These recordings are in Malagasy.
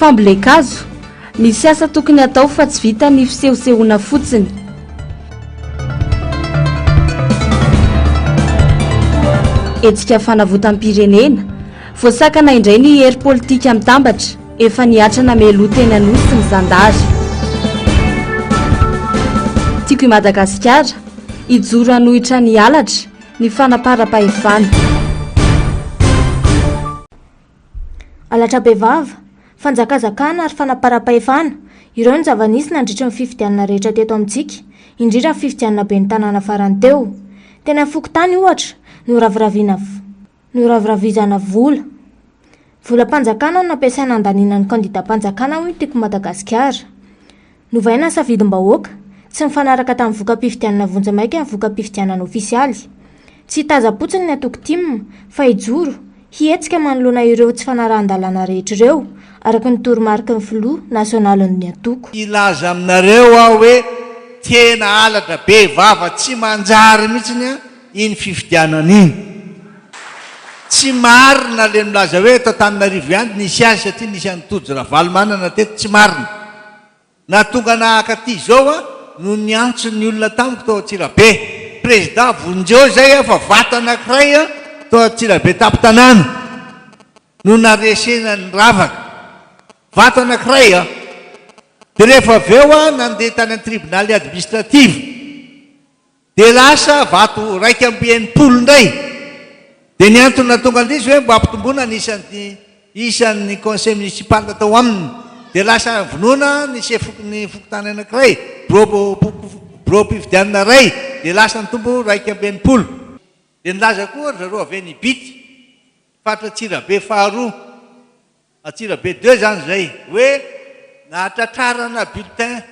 Fambolen-kazo, Misy asa tokony hatao fa tsy vita ny fisehosehoana fotsiny. Hetsika fanavotam-pirenena, Voasakana indray ny hery politika mitambatra, efa niatrana mialoha teny Anosy ny zandary. Tiako i Madagasikara, hijoro hanohitra ny halatra, ny fanaparam-pahefana. Halatra bevava, fanjakazakana ary fanaparam-pahefana, ireo no zava-nisy nandritra ny fifidianana rehetra teto amintsika, indrindra ny fifidianana ben'ny tanàna farany teo. Teny amin'ny fokontany, ohatra, noraviraviana noraviravizana vola. Volam-panjakana no nampiasaina handaniana ny kandidam-panjakana hoy ny Tiako Madagasikara. Novaina ny safidim-bahoaka, tsy nifanaraka tamin'ny voka-pifidianana vonjimaika ny voka-pifidianana ofisialy. Tsy hitazam-potsiny ny antoko tim fa hijoro, hihetsika manoloana ireo tsy fanarahan-dalàna rehetra ireo, araka ny toromariky ny filoha nasionalin'ny antoko. Hilaza aminareo aho hoe tena halatra be vava tsy manjary mihitsiny an iny fifidianana iny. Tsy marina le milaza hoe eto Antananarivo ihany nisy azy satria nisy an'i Tojo Ravalomanana teto, tsy marina. Nahatonga anah aty izao an no niantso ny olona tamiko tao Antsirabe. Président vonjeo izay an fa vato anankiray an tao Antsirabe tampon-tanàna no naresena ny ravaka. Vato anankiray an. Dia rehefa avy eo an nandeha tany amin'ny tribonaly administrative. Dia lasa vato 61 indray. Dia ny antony nahatonga an'ilay izy hoe mba hampitomboana ny isan'ny isan'ny conseil municipal tao aminy. Dia lasa vonoina ny sefo ny fokontany anankiray, birao biraom-pifidianana iray, dia lasa nitombo 61. Dia nilaza koa ry zareo avy any Ibity, faritra Antsirabe faharoa, Antsirabe deux zany zay, hoe nahatratrarana bulletin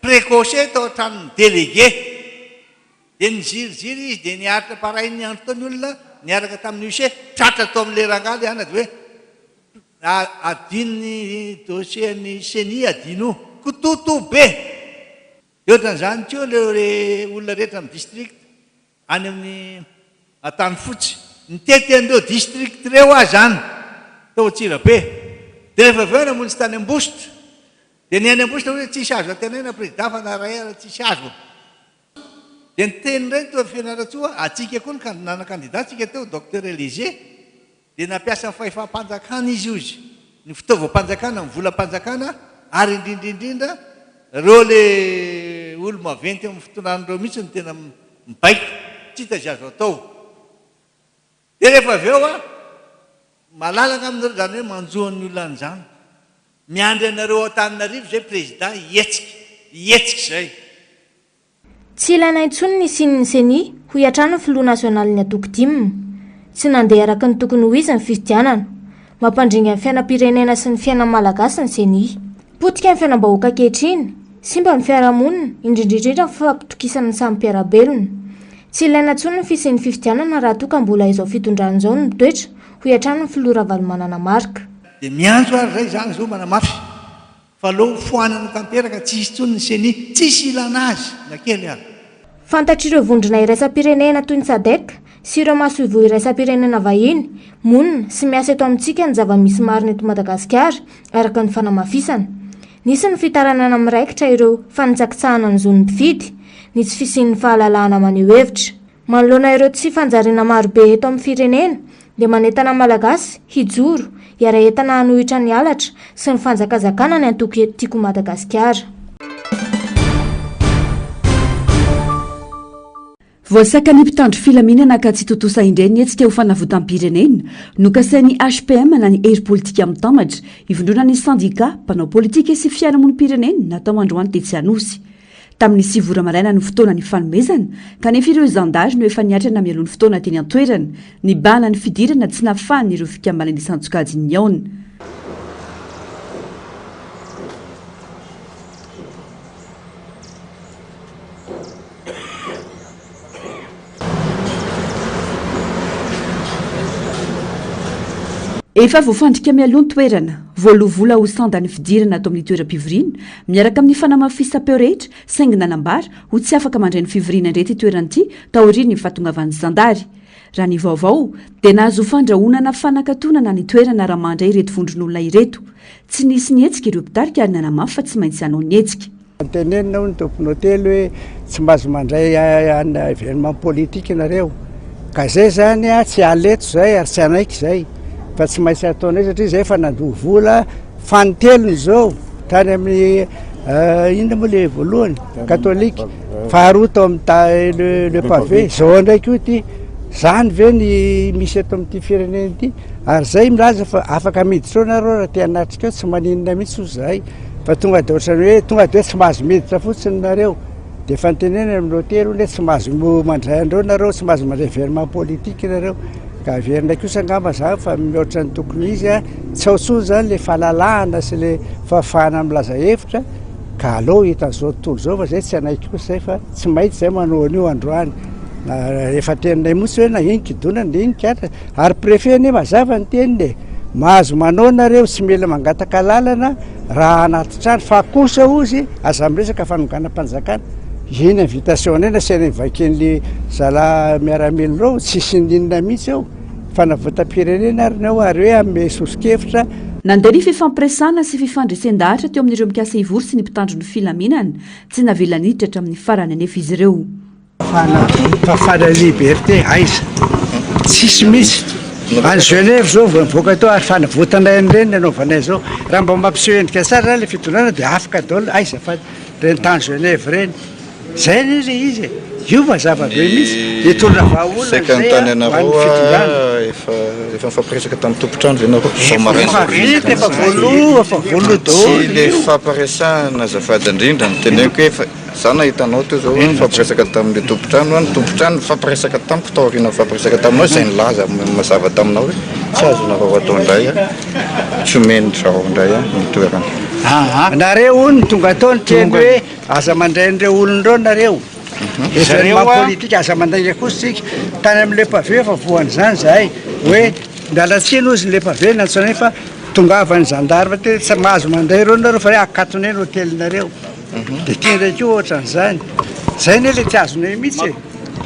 précoché tao an-tranon'ny délégué. Dia niziriziry izy dia niaritra pareil ny andro tao ny olona niaraka tamin'ny huissier, tratra tao amin'ilay rangahy ilay anona dia hoe adino ny dossier an'ny ceni adino. Kitoto be! Dia ohatran'izany koa ireo olona rehetra amin'ny district. Any amin'ny Antanifotsy. Nitety an'ireo district ireo aho izany, tao Antsirabe. Dia rehefa avy eo namonjy tany Ambositra. Dia ny any Ambositra hoy tsisy azo antenaina Président fa na iray ara tsisy azo. Dia niteny indray ny teo Fianarantsoa, antsika koa ny nanana candidat tsika teo, Docteur Elysée. Dia nampiasa ny fahefam-panjakana izy hozy, ny fitaovam-panjakana, ny volam-panjakana ary indrindra indrindra ireo le olo-maventy eo amin'ny fitondrana ireo mihitsy no tena mibaiko, tsy hita izay azo atao. Dia rehefa avy eo an, malalaka aminareo izany hoe manjo an'ny olona an'izany. Miandry anareo ao Antananarivo izay président hihetsika, hihetsika izay. Tsy ilaina intsony ny hisian'ny Ceni, hoy hatrany ny filoha nasionalin'ny antoko tim. Tsy nandeha araka ny tokony ho izy ny fifidianana. Mampandringa ny fiainam-pirenena sy ny fiainan'ny Malagasy ny Ceni. Potika ny fiainam-bahoaka ankehitriny, simba ny fiarahamonina, indrindra indrindra ny fifampitokisan'ny samy mpiara-belona. Tsy ilaina intsony ny fisian'ny fifidianana raha toa ka mbola izao fitondrana izao no mitoetra, hoy hatrany ny filoha Ravalomanana Marc. Dia miantso ary izay izany izao manamafy. Fa aleo foanana tanteraka tsy hisy intsony ny ceni, tsisy ilana azy na kely ary. Fantatr'ireo vondrona iraisam-pirenena toy ny Sadec sy ireo masoivoho iraisam-pirenena vahiny monina sy miasa eto amintsika ny zava-misy marina eto Madagasikara, araka ny fanamafisana. Nisy ny fitarainana miraikitra ireo fanitsakitsahana ny zon'ny mpifidy, ny tsy fisian'ny fahalalahana maneho hevitra. Manoloana ireo tsy fanjariana marobe eto amin'ny firenena dia manentana ny Malagasy hijoro, hiara-hientana hanohitra ny halatra sy ny fanjakazakana ny antoko Tiako Madagasikara. Voasakan'ny mpitandro filaminana ka tsy tontosa indray ny hetsika ho fanavotam-pirenena nokasain'ny HPM na ny Hery Politika Mitambatra ivondronan'ny sendika, mpanao politika sy fiarahamonim-pirenena natao androany tetsy Anosy. Tamin'ny sivy ora maraina no fotoana nifanomezana, kanefa ireo zandary no efa niatrana mialoha ny fotoana teny an-toerana. Nibahana ny fidirana tsy nahafahan'ireo fikambanana isan-tsokajiny nihaona. Efa voafandrika mialoha ny toerana, voaloa vola ho sandan'ny fidirana ato amin'ny toeram-pivoriana, miaraka amin'ny fanamafisam-peo rehetra, saingy nanambara ho tsy afaka mandray ny fivoriana indray ity toerana ity taorian'ny fahatongavan'ny zandary. Raha ny vaovao, dia nahazo fandrahonana fanakatonana ny toerana raha mandray ireto vondron'olona ireto. Tsy nisy nihetsika ireo mpitarika ary nanamafy fa tsy maintsy hanao ny hetsika. Tenenina hoy ny tompon'ny hotely hoe tsy mahazo mandray any événement politique nareo. Ka zay zany a tsy haleto zay ary tsy hanaiky zay fa tsy maintsy ataonay satria zay efa nandoa vola fanintelony zao tany amin'ny inona moa le voalohany katolika faharoa tao amin'ny ta le le pavé zao indray koa ity zany ve ny misy eto amin'ity firenena ity ary zay milaza fa afaka miditra eo nareo raha te hanatrika eo tsy maninona mihitsy hoy zahay Fa tonga dia ohatran'ny hoe tonga dia hoe tsy mahazo miditra fotsiny nareo. Dia efa notenenina amin'ny hotely hoe tsy mahazo mandray an'ireo nareo, tsy mahazo mandray événement politique nareo. Ka averina kosa angamba izany fa mihoatra ny tokony ho izy, tsy ao intsony izany ilay fahalalahana sy ilay fahafahana milaza hevitra, ka aleo hitan'izao tontolo izao fa izay tsy hanaiky kosa izay fa tsy maintsy izay manao an'io androany. Na efa teninay mihitsy hoe na iny kidonana na iny katra. Ary préfet anie mazava ny teniny e! Mahazo manao nareo, tsy mila mangataka alalana raha anaty trano, fa kosa ozy aza miresaka fanonganam-panjakana. Iny invitation anay nasaina nivakian'le zalahy miaramila ireo, tsisy n'inona mihitsy eo, fanavotam-pirenena ary ny ao ary hoe hanome soso-kevitra. Nandeha ny fifampiresahana sy fifandresen-dahatra teo amin'ireo mikasa hivory sy ny mpitandro ny filaminana. Tsy navela niditra hatramin'ny farany anefa izy ireo. Fafana liberté aiza? Tsisy mihitsy. Any Genève zao vao nivoaka tao ary fanavotanay an'ireny ny anaovanay zao. Raha mba mampiseho endrika tsara zany le fitondrana dia afaka daholo aiza fa reny tany Genève reny. Zay anie le izy e. Io mazava be mihitsy. Hitondra vahaolana Saika zay anontany ho anareo an'ny fitondrana. efa efa nifampiresaka tamin'ny tompon-trano ve nareo vao maraina? Efa vita, efa voaloa, efa voaloa Tsy daholo le io. fifampiresahana azafady indrindra no teneniko hoe efa Za nahita anao teo zao nifampiresaka tamin'le tompon-trano an, ny tompon-trano nifampiresaka tamiko taoriana nifampiresaka taminao izay nilaza mazava taminao hoe tsy azonareo atao indray an, tsy omeny zareo indray an ny toerana. Aa nareo hono tonga tao niteny hoe aza mandray an'ireo olona ireo nareo, événement politique aza mandainga kosa tsika, tany amin'le pavé efa voan'izany zahay hoe miala tsiny hozy le pavé niantso anay fa tongavan'ny gendarme teo tsy mahazo mandray ireo nareo fa hoe akatonay ny hotelinareo. Dia ity indray koa ohatran'izany. Zay anie le tsy azonay mihitsy e.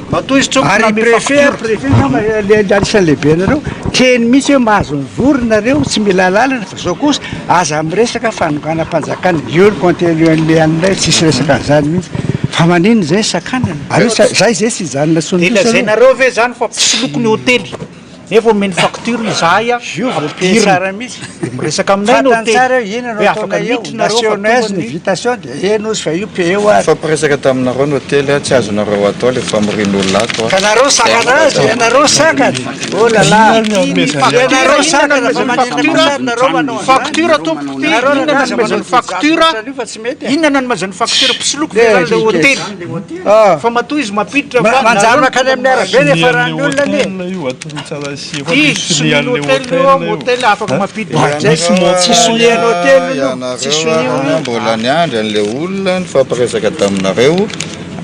Matoa izy tompoko Ary nanome préfet, facture. préfet angamba le anisan'ny lehibenareo, teny mihitsy hoe mahazo mivory nareo, tsy mila alalana fa zao kosa aza miresaka fanonganam-panjakana. Io ny contenu an'le anay, tsisy resaka an'izany mihitsy. Fa maninona izay sakanana? Aleo zay zay tsy hijanona intsony Dia kosa aloha. lazainareo ve zany fa mpisoloky ny hotely? Nefa omeny facture izahay a, Io voatery tsara mihitsy. Dia miresaka aminay ny Fantany hotely. tsara hoe inona no Hoe afaka ataonay eo. miditra nareo fa Nasehonay azy tonga ny ny. invitation dia eny ozy fa io paie-o ary. Nifampiresaka taminareo ny hotely a, tsy azonareo atao le famorian'olona ato a. Ka nareo sakana azy, ianareo sakana. Oh là là. Ianareo sakana fa maninona kosa ary nareo manao an'izany. Facture tompoko ty, Nareo inona rangahy no manao nanomezan'ny facture, io fa tsy mety e. inona no nanomezan'ny facture mpisoloky ve zany le hotely? Fa matoa izy mampiditra fa Manjary mankany amin'ny arabe ny hiafaran'ny olona anie. Ty sonian'ny hôtel io am hôtel afaka mampiditra. Tsy sonian'ny hôtel io, tsy sonia io. Ianareo mbola niandry an'le olona nifampiresaka taminareo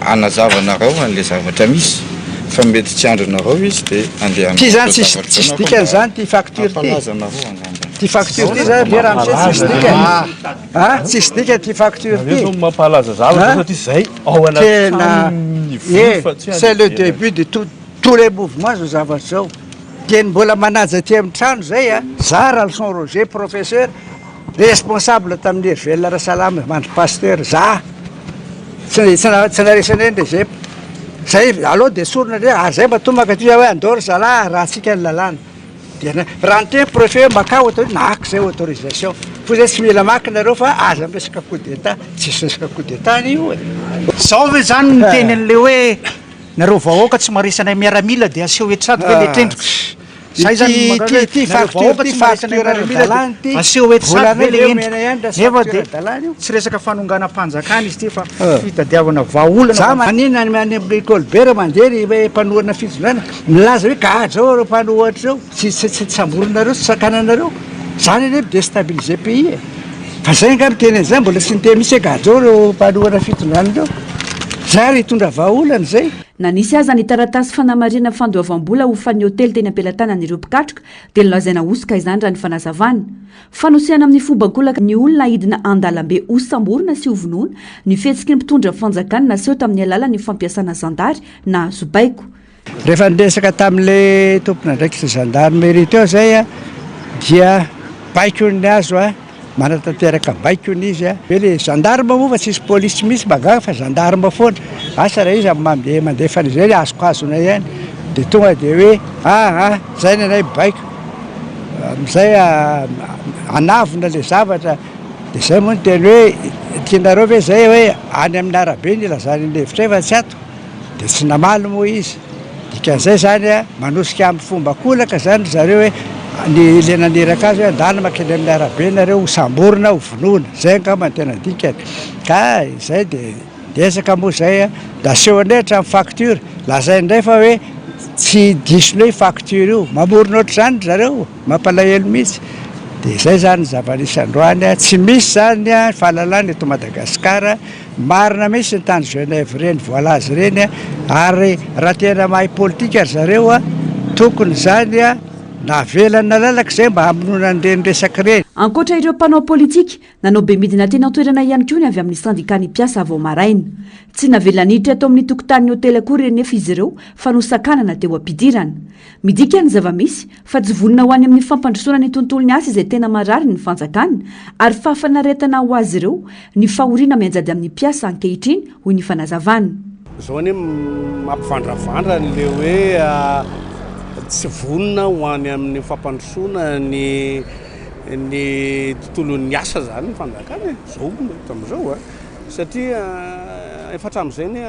hanazava anareo an'le zavatra misy fa mety tsy andrinareo izy de andeha Ty zany tsisy tsisy dikany zany ty facture ty. Hampalaza anareo angamba. Ty facture ty zany ve ramose tsisy dikany. Ah, tsisy dikany ty facture ty. Nareo zao mampahalaza zavatra satria zay ao anaty Tena trano mivory eh, fa tsy any c'est le ivelany. début de tout tous les mouvements zao zavatra zao. Dieny mbola manaja aty amin'ny trano zay a, za Ralson Roger professeur responsable tamin'ny Hery Rasalama Mandry Pasteur, za tsy tsy tsy naresanay ny rezepa. Zay aleo de esorina re ary zay mba tonga mankaty hoe andao ry zalahy arahantsika ny lalàna. Dia na, raha niteny préfet hoe makà auto, naka zay autorisation. Fa zay tsy mila maka nareo fa aza miresaka coup d'état. Tsisy resaka coup d'état anie io e. Zao ve zany ny miteny an'le hoe nareo vahoaka tsy maharesy anay miaramila de aseho eto sady ve le trendrika? Zay zany no Ity mankany hoe ity nareo facture vahoaka ity tsy maharesy anay facture miaramila ara-dalàna de ity. aseho eto sady ve Volanay le ve endrika? omena ihany raha Nefa facture de ara-dalàna io? tsy resaka fanonganam-panjakana izy ity fa fitadiavana vahaolana Za maninona any any amin'ny Colbert mandeha ry mpanohana fitondrana milaza hoe gadra ao ireo mpanohatra ireo. Tsy tsy tsy samborinareo tsy sakananareo. Zany anie mi-destabiliser pays e. Fa zay angaha miteny an'izany mbola tsy niteny mihitsy hoe gadrao ireo mpanohana fitondrana ireo. Zary hitondra vahaolana izay. Na nisy aza ny taratasy fanamarihana fandoavam-bola hofan'ny hotely teny am-pelatanan'ireo mpikatroka dia nolazaina hosoka izany raha ny fanazavana. Fanosehana amin'ny fomba ankolaka ny olona hidina an-dalambe hosamborina sy hovonoina ny fihetsiky ny mpitondra fanjakana naseho tamin'ny alalan'ny fampiasana zandary nahazo baiko. Rehefa niresaka tamin'ilay tompon'andraikitry ny gendarmerie teo izay dia baikony ny azo, manatanteraka baikony izy. Hoe le gendarme moa fa tsisy polisy mihitsy mahagaga fa gendarme foana, asa raha izy mandeha mandefa an'izay azokazona ihany dia tonga dia hoe aa zay ny anay baiko, amin'izay hanavona le zavatra dia zay moa no teny hoe tianareo ve zay hoe any amin'ny arabe no ilazana ny hevitray fa tsy ato. Dia tsy namaly moa izy. Dikan'izay izany a, manosika amin'ny fomba ankolaka izany ry zareo hoe ny ilay naniraka azy hoe andana mankeny amin'ny arabe nareo ho samborina, ho vonoina. Izay angamba no tena dikany. Ka izay dia niezaka moa izay a, dia asehonay hatramin'ny facture. Lazainy indray fa hoe tsy diso indray io facture io. Mamorona ohatr'izany ry zareo, mampalahelo mihitsy. Dia izay izany ny zava-nisy androany a. Tsy misy izany a fahalalana eto Madagasikara. Marina mihitsy ny tany Genève ireny voalaza ireny ary raha tena mahay politika ry zareo tokony izany navela nalalaka izay mba hamonoana an'ireny resaka ireny. Ankoatra ireo mpanao politika, nanao bemidina teny an-toerana ihany koa ny avy amin'ny sendikan'ny mpiasa vao maraina. Tsy navela niditra tao amin'ny tokotanin'ny hotely akory anefa izy ireo fa nosakanana teo am-pidirana. Midika ny zava-misy fa tsy vonona ho any amin'ny fampandrosoana ny tontolon'ny asa izay tena marary ny fanjakana ary fahafinaretana ho azy ireo ny fahoriana mianjady amin'ny mpiasa ankehitriny, hoy ny fanazavana. Izao anie mampivandravandra an'ilay hoe tsy vonona ho any amin'ny fampandrosoana ny ny tontolon'ny asa izany ny fanjakana e, izao no hita amin'izao a, satria efa hatramin'izay anie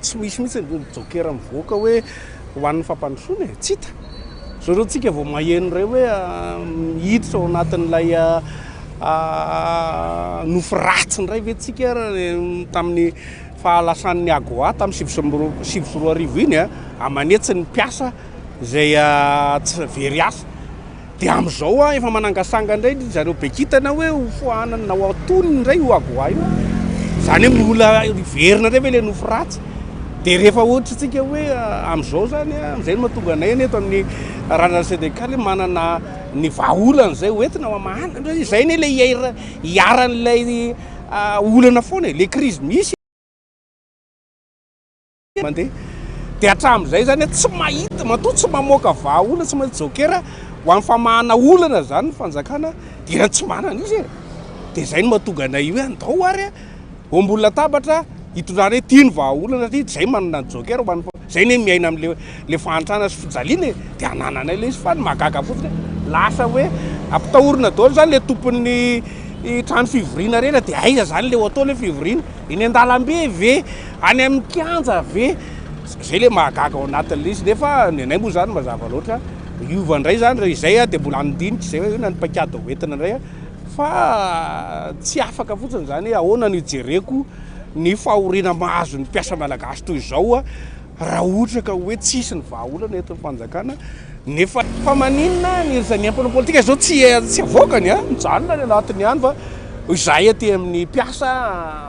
tsy misy mihitsy ny joker mivoaka hoe ho an'ny fampandrosoana e, tsy hita. Zao zao tsika vao maheno indray hoe hiditra ao anatin'ilay nofy ratsy indray ve tsika tamin'ny fahalasan'ny AGOA tamin'ny 2009 iny a, aman'hetsiny ny mpiasa izay tsy very asa. Dia amin'izao an, efa manangasanga indray ry zareo be kintana hoe ho foanana na ho atoniny indray io AGOA io. Izany hoe mbola hiverina indray ve ilay nofy ratsy? Dia rehefa ohatra isika hoe amin'izao izany an, amin'izay no mahatonga anay anie eto amin'ny Randrana Syndicale manana ny vahaolana izay ho entina hamahana. Izay anie ilay iharan'ilay olana foana e, ilay crise misy. Mandeha. Dia hatramin'izay izany tsy mahita, matoa tsy mamoaka vahaolana, tsy mahita joker ho an'ny famahana olana izany ny fanjakana, dia tsy manana izy e. Dia izay no mahatonga anay hoe andao ary eo ambony latabatra hitondrana hoe ity ny vahaolana satria izay manana ny joker ho an'ny, izay anie miaina amin'ilay fahantrana sy fijaliana e, dia anananay ilay izy fa ny mahagaga fotsiny hoe lasa hoe ampitahorina daholo izany ilay tompon'ny trano fivoriana rehetra dia aiza izany ilay ho atao ilay fivoriana, eny an-dalambe ve? Any amin'ny kianja ve? Zay le mahagaga ao anatin'ilay izy nefa ny anay moa zany mazava loatra hiova indray zany raha izay dia mbola handinika izay hoe inona ny paikady ho entina indray fa tsy afaka fotsiny zany hoe ahoana no hijereko ny fahoriana mahazo ny mpiasa malagasy toy izao raha ohatra ka hoe tsisy ny vahaolana eto ny fanjakana nefa fa maninona ny ny mpanao politika zao tsy tsy avoakany a mijanona any anatiny ihany fa izahay aty amin'ny mpiasa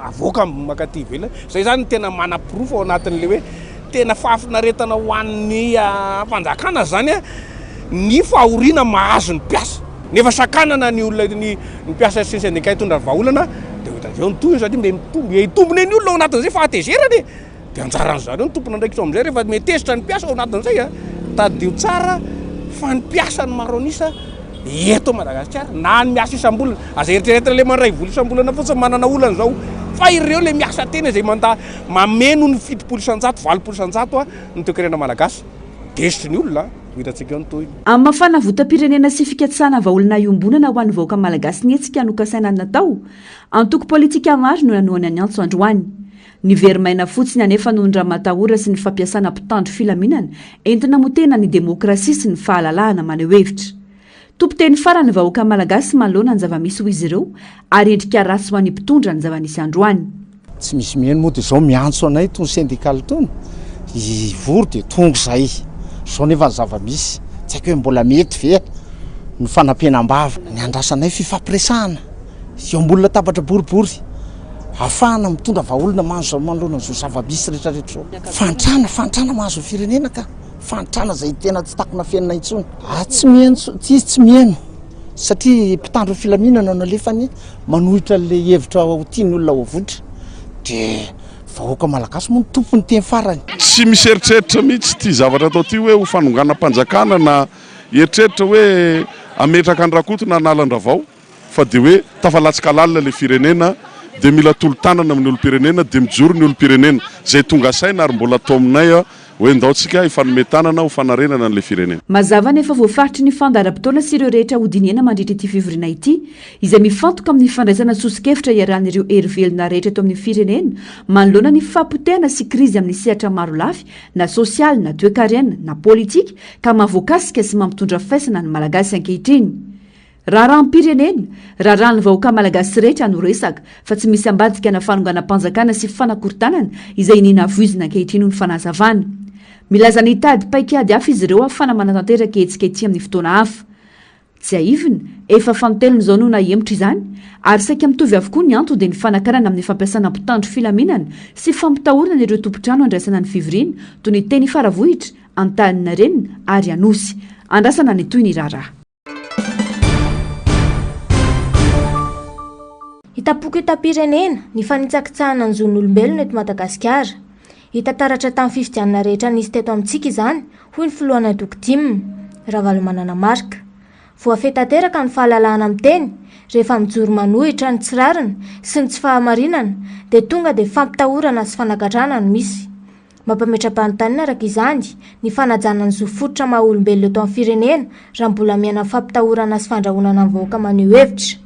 avoaka mankaty ivelany zay zany no tena manaporofo ao anatin'le hoe tena fahafinaretana ho an'ny fanjakana zany a ny fahoriana mahazo ny mpiasa nefa sakanana ny olona ny mpiasa sy ny syndicat hitondra vahaolana dia ho hitan'izao ny tohiny satria miha-mitombo miha-hitombo ny olona ao anatin'izay fahatezerana e Dia anjaran'ny zareo ny tompon'andraikitra ao amin'izay rehefa miha-tezitra ny mpiasa ao anatin'izay a! Tadidio tsara fa ny mpiasa no maro an'isa eto Madagasikara na ny miasa isam-bolana. Aza eritreretina ilay mandray vola isam-bolana fotsiny manana olana izao fa ireo ilay miasa tena izay manda mameno ny 70%, 80% ny toekarena malagasy. Tezitry ny olona a! Ho hitantsika eo ny tohiny. Amin'ny maha fanavotam-pirenena sy fikatsahana vahaolana iombonana ho an'ny vahoaka malagasy ny hetsika nokasaina natao, antoko politika maro no nanohana ny antso androany. Niveri-maina fotsiny anefa noho ny ramatahora sy ny fampiasana mpitandro filaminana entina hamotehana ny demokrasia sy ny fahalalahana maneho hevitra. Tompon-teny farany ny vahoaka malagasy manoloana ny zava-misy hoy izy ireo ary endrika ratsy ho an'ny mpitondra ny zava-nisy androany. Tsy misy mihaino moa dia izao miantso anay itony syndicale itony hivory dia tonga izay. Izao nefa ny zava-misy, tsy haiko hoe mbola mety ve ny fanampenam-bava. Ny andrasanay fifampiresahana eo ambony latabatra boribory. Ahafahana mitondra vahaolana mahazo manoloana an'izao zava-misy rehetra rehetra izao. Fahantrana, fahantrana mahazo ny firenena ka. Fahantrana izay tena tsy takona afenina intsony. Ah, tsy mihaino, tsy izy tsy mihaino satria mpitandro ny filaminana no alefany manohitra an'ilay hevitra ho tian'ny olona ho avoitra. Dia vahoaka malagasy moa no tompon'ny teny farany. Tsy misy eritreritra mihitsy ity zavatra atao ity hoe ho fanonganam-panjakana na eritreritra hoe hametraka an-dRakoto na hanala an-dRavao. fa dia hoe tafalatsaka lalina ilay firenena dia mila tolo-tanana amin'ny olom-pirenena dia mijoro ny olom-pirenena izay tonga saina ary mbola taominay hoe ndao tsika hifanome tanana ho fanarenana an'ilay firenena. Mazava ny efa voafaritry ny fandaharam-potoana sy ireo rehetra hodinihana mandritra ity fivoriana ity, izay mifantoka amin'ny fandraisana soso-kevitra iarahan'ireo hery velona rehetra eto amin'ny firenena manoloana ny fahapotehana sy krizy amin'ny sehatra marolafy na sosialy na toekarena na politika ka mahavoakasika sy mampitondra faisana ny Malagasy ankehitriny. Raharaham-pirenena, raharahan'ny vahoaka malagasy rehetra no resaka, fa tsy misy ambadika na fanonganam-panjakana sy fanakorontanana izay iniana voizina ankehitriny hoy ny fanazavana. Milaza ny hitady paikady hafa izy ireo hahafana manatanteraka hetsika ity amin'ny fotoana hafa. Tsiahivina, efa fanintelony izao no nahemotra izany, ary saika mitovy avokoa ny antony dia ny fanakanana amin'ny fampiasana mpitandro filaminana sy fampitahorana ireo tompon-trano handraisana ny fivoriana toy ny teny Faravohitra, Antaninarenina ary Anosy. Andrasana ny tohiny raharaha. Hitam-poko hitam-pirenena ny fanitsakitsahana ny zon'olombelona eto Madagasikara. Hita taratra tamin'ny fifidianana rehetra nisy teto amintsika izany, hoy ny filohan'ny antoko tim, Ravalomanana Marc. Voafehy tanteraka ny fahalalahana miteny, rehefa mijoro manohitra ny tsy rariny sy ny tsy fahamarinana dia tonga dia fampitahorana sy fanagadrana no misy. Mampametra-panontaniana araka izany ny fanajana ny zo fototra maha olombelona eto amin'ny firenena raha mbola miaina ny fampitahorana sy fandrahonana ny vahoaka maneho hevitra.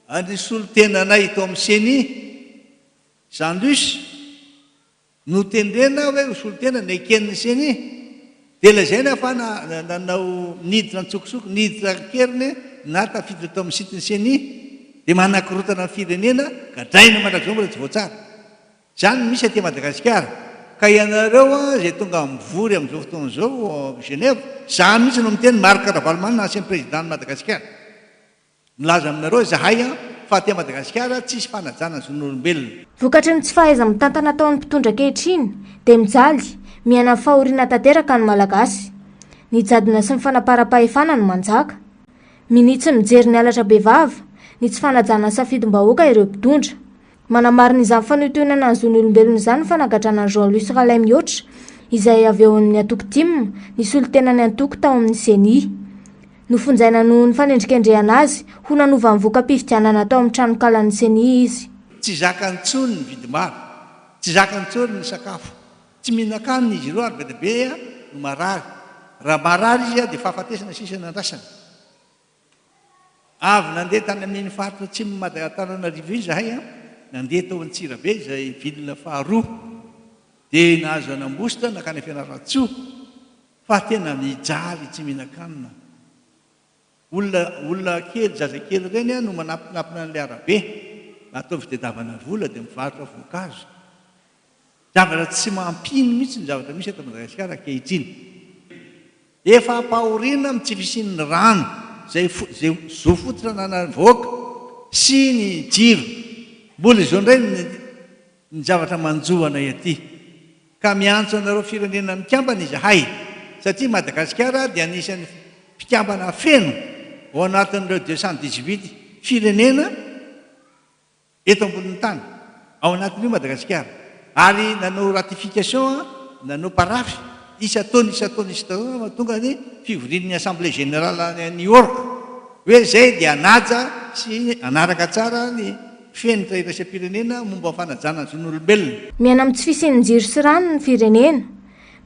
Ary ny solontenanay eto amin'ny Ceni, Jean Luce, notendrena hoe ho solontena neken'ny Ceni, dia lazaina fa nanao niditra an-tsokosoko, niditra an-keriny na tafiditra tao amin'ny site-n'ny Ceni, dia manakorontana ny firenena, gadraina mandrakizao mbola tsy voatsara. Izany no misy aty Madagasikara. Ka ianareo izay tonga mivory amin'izao fotoana izao ao Genève, izaho mihitsy no miteny, Marc Ravalomanana ancien président n'i Madagasikara. Milaza aminareo izahay fa aty Madagasikara tsisy fanajana ny zon'olombelona. Vokatry ny tsy fahaiza-mitantana ataon'ny mpitondra ankehitriny dia mijaly, miaina ny fahoriana tanteraka ny Malagasy. Ny jadona sy ny fanaparam-pahefana no manjaka. Minia tsy mijery ny halatra bevava, ny tsy fanajana ny safidim-bahoaka ireo mpitondra. Manamarina izany fanohintohinana ny zon'olombelona izany ny fanagadrana an'i Jean Luce Ralaimihoatra, izay avy ao amin'ny antoko tim, nisolo tena ny antoko tao amin'ny Ceni. Nofonjaina noho ny fanendrikendrehana azy ho nanova ny voka-pifidianana tao amin'ny tranonkalan'ny Ceni izy. Tsy zakany intsony ny vidim-bary, tsy zakany intsony ny sakafo, tsy mihinan-kanina izy ireo ary be dia be no marary. Raha marary izy dia fahafatesana sisa no andrasany. Avy nandeha tany amin'iny faritra atsimon'i Mada Antananarivo iny izahay an, nandeha tao Antsirabe izay ville faharoa, dia nahazo an'Ambositra nankany Fianarantsoa, fa tena mijaly tsy mihinan-kanina. Olona olona kely, zazakely ireny an no manampinampina an'ilay arabe, atao fitadiavana vola dia mivarotra voankazo. Zavatra tsy mampino mihitsy ny zavatra misy eto Madagasikara ankehitriny. Efa ampahoriana amin'ny tsy fisian'ny rano izay izay zo fototra ananan'ny vahoaka sy ny jiro. Mbola izao indray ny ny zavatra manjo anay aty. Ka miantso anareo firenena mikambana izahay satria Madagasikara dia anisan'ny mpikambana feno ao anatin'ireo 218 firenena eto ambonin'ny tany, ao anatin'io Madagasikara, ary nanao ratification, nanao paraphe isan-taona isan-taona isan-taona mahatonga ny fivorian'ny Assemblée Générale any New York, hoe izay dia hanaja sy hanaraka tsara ny fenitra iraisam-pirenena momba ny fanajana ny zon'olombelona. Miaina amin'ny tsy fisian'ny jiro sy rano ny firenena.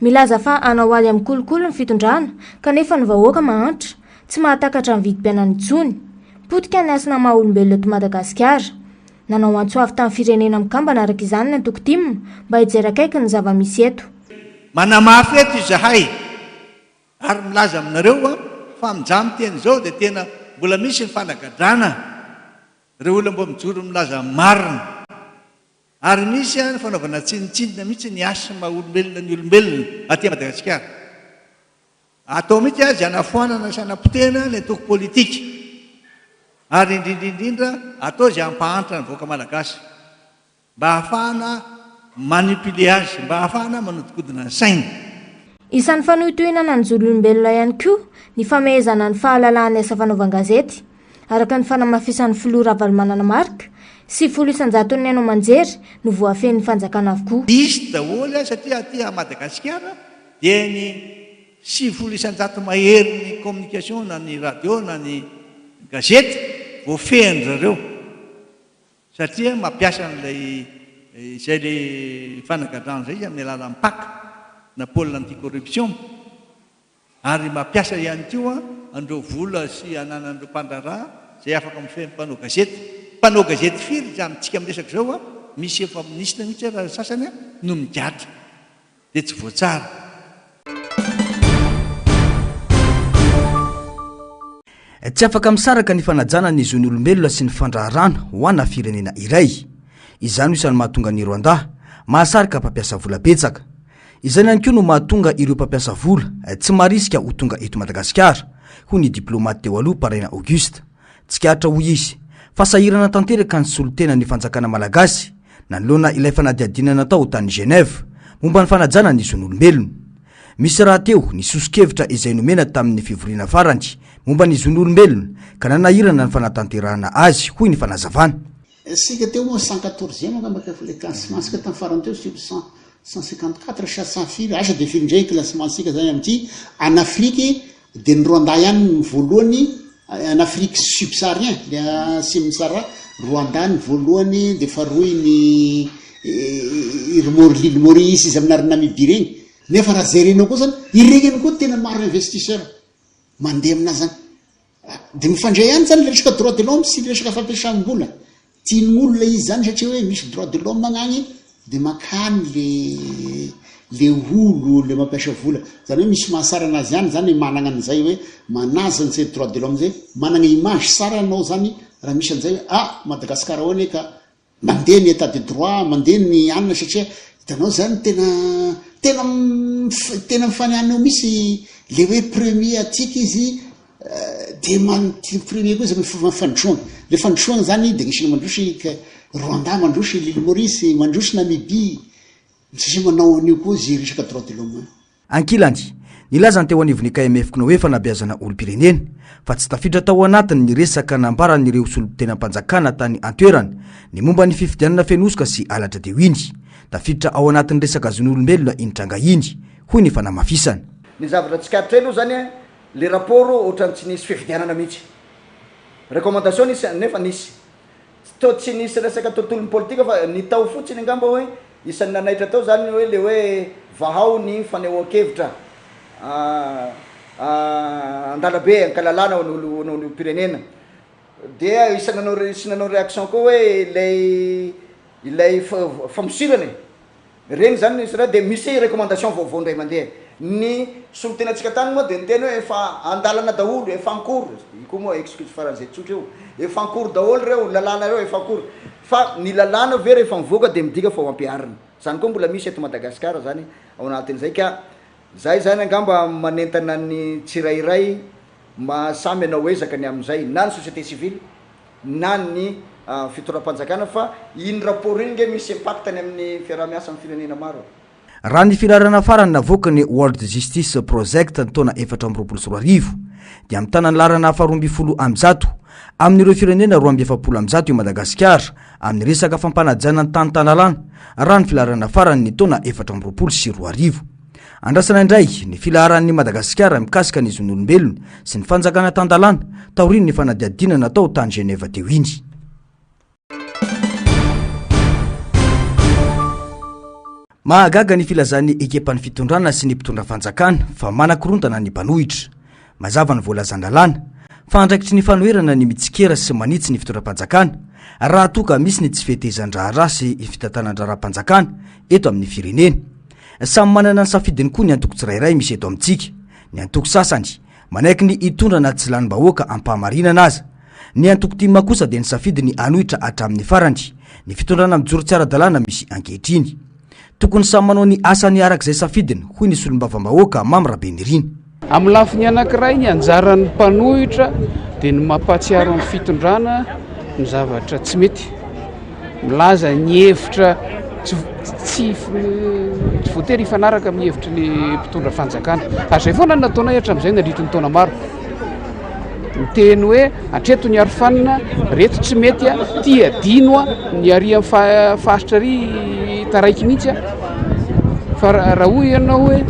Milaza fa hanao ady amin'ny kolikoly ny fitondrana kanefa ny vahoaka mahantra, tsy mahatakatra ny vidim-piainana intsony. Potika ny hasina maha olombelona eto Madagasikara. Nanao antso avo tamin'ny Firenena Mikambana araka izany ny antoko tim mba hijery akaiky ny zava-misy eto. Manamafy eto izahay ary milaza aminareo fa amin'izaho miteny izao dia tena mbola misy ny fanagadrana ireo olona mbola mijoro milaza ny marina ary misy ny fanaovana tsinontsinona mihitsy ny hasina maha olombelona ny olombelona aty Madagasikara. Atao mihitsy aza hanafoanana sy hanapotehana ny antoko politika ary indrindra indrindra atao izay hampahantra ny vahoaka malagasy. Mba hahafahana manipuler azy, mba hahafahana manodikodina ny sainy. Isan'ny fanohintohinana ny zon'olombelona ihany koa ny famehezana ny fahalalahan'ny asa fanaovan-gazety. Araka ny fanamafisan'ny filoha Ravalomanana Marc, 90 isan-jaton'ny haino aman-jery no voafehin'ny fanjakana avokoa. Diso daholo satria aty à Madagasikara dia ny 90% mahery ny communication na ny radio na ny gazety voafehin-dry zareo. Satria mampiasa an'ilay izay le fanagadrana izay izy amin'ny alalan'ny pac na pôle anti-corruption ary mampiasa ihany koa an'ireo vola sy ananan'ireo mpandraharaha izay afaka mifehy ny mpanao gazety. Mpanao gazety firy izany amintsika miresaka izao misy efa minisitra mihitsy ara ny sasany no migadra dia tsy voatsara. Tsy afaka misaraka ny fanajana ny zon'ny olombelona sy ny fandraharana ho ana firenena iray. Izany no isan'ny mahatonga an'i Rwanda mahasarika mpampiasa vola betsaka. Izany ihany koa no mahatonga ireo mpampiasa vola tsy marisika ho tonga eto Madagasikara, hoy ny diplaomaty teo aloha Paraina Auguste. Tsikaritra, hoy izy, fa sahirana tanteraka ny solontenan'ny fanjakana malagasy nanoloana ilay fanadihadiana natao tany Genève momba ny fanajana ny zon'olombelona. Misy rahateo ny soso-kevitra izay nomena tamin'ny fivoriana farany momba ny zon'olombelona ka nanahirana ny fanatanterahana azy, hoy ny fanazavana. Isika teo moa cent quatorzième angamba ka le classement tsika tamin'ny farany teo sur cent cent cinquante quatre sa cent firy asa de firy indray classement tsika zany amin'ity en Afrique de ny Rwanda ihany ny voalohany en Afrique subsaharien le atsimon'i Sahara Rwanda ny voalohany de faharoa iny ry Mauri l'île Maurice izy aminà ry Namibie regny nefa raha jerenao koa zany ireny ihany koa tena maro investisseur mandeha aminà zany Dia mifandray ihany zany le resaka droit de l'homme sy le resaka fampiasam-bola. Tian'olona izy zany satria hoe misy droit de l'homme agnagny de mankany le le olo le mampiasa vola. Zany hoe misy mahasara anazy ihany zany managna an'izay hoe manaja an'izay droit de l'homme zay. Managna image tsara anao zany raha misy an'izay hoe ah Madagascar ao anie ka Mandeha ny état de droit, mandeha ny anona satria hitanao zany tena tena tena mifanihany eo mihitsy le hoe premier atsika izy de man- premier koa izy amy fandrosoana, le fandrosoana zany de agnisan'ny mandroso i Rwanda, mandroso i l'île Maurice, mandroso Namibie, satria manao an'io koa izy resaka droit de l'homme io. Ankilany, nilaza ny teo anivon'ny KMF Cnoe fanabeazana olom-pirenena fa tsy tafiditra tao anatiny ny resaka nambaran'ireo solontenam-panjakana tany an-toerana ny momba ny fifidianana feno hosoka sy halatra teo iny. Tafiditra ao anatin'ny resaka zon'olombelona iny tranga iny, hoy ny fanamafisana. Ny zavatra tsikaritray aloha zany le rapport ohatran'ny tsy nisy fifidianana mihitsy. Recommandation nisy nefa nisy. Toa tsy nisy resaka tontolon'ny politika fa ny tao fotsiny angamba hoe isan'ny nanaitra tao zany hoe le hoe vahao ny fanehoan-kevitra an-dalabe ankalalana ho an'ny olom-pirenena. Dia isan'ny nanao nisy nanao réaction koa hoe ilay ilay famosirana e. Ireny izany ny Israel dia misy recommandation vaovao indray mandeha. Ny solontenantsika tany moa dia niteny hoe efa andalana daholo, efa en cours, io koa moa excuse faran'izay tsotra io, efa en cours daholo ireo lalàna ireo, efa en cours. Fa ny lalàna ve rehefa mivoaka dia midika fa ho ampiharina? Izany koa mbola misy eto Madagasikara izany ao anatin'izay ka izahay izany angamba manentana ny tsirairay mba samy hanao ezaka ny amin'izay, na ny société civile, na ny fitondram-panjakana fa iny rapport iny nge misy impact any amin'ny fiaraha-miasa amin'ny firenena maro e. Raha ny filaharana farany navoakan'ny World Justice Project ny taona 2024 dia mitana ny laharana faha 112 amin'ireo firenena 142 i Madagasikara amin'ny resaka fampanajana ny tany tan-dalàna raha ny filaharana farany ny taona 2024. Andrasana indray ny filaharan'i Madagasikara mikasika ny zon'olombelona sy ny fanjakana tan-dalàna taorian'ny fanadihadiana natao tany Genève teo iny. Mahagaga ny filazan'ny ekepan'ny fitondrana sy ny mpitondra fanjakana fa manakorontana ny mpanohitra. Mazava ny voalazan-dalàna fa andraikitry ny fanoherana ny mitsikera sy manitsy ny fitondram-panjakana raha toa ka misy ny tsy fetezan-draharaha sy fitantanan-draharaham-panjakana eto amin'ny firenena. Samy manana ny safidiny koa ny antoko tsirairay misy eto amintsika. Ny antoko sasany manaiky ny hitondra na tsy lanim-bahoaka am-pahamarinana aza. Ny antoko tim kosa dia nisafidy ny hanohitra hatramin'ny farany ny fitondrana mijoro tsy ara-dalàna misy ankehitriny. Tokony samy manao ny asany araka izay safidiny, hoy ny solombavambahoaka Mamy Rabenirina. Amin'ny lafiny anankiray, ny anjaran'ny mpanohitra dia ny mampahatsiaro amin'ny fitondrana ny zavatra tsy mety. milaza ny hevitra tsy tsy tsy voatery hifanaraka amin'ny hevitry ny mpitondra fanjakana. Ary izay foana no nataonay hatramin'izay nandritry ny taona maro. Miteny hoe hatreto ny arofanina, reto tsy mety a, ty adino a, ny ary amin'ny faritra ary taraiky mihitsy a. Fa raha hoy ianao hoe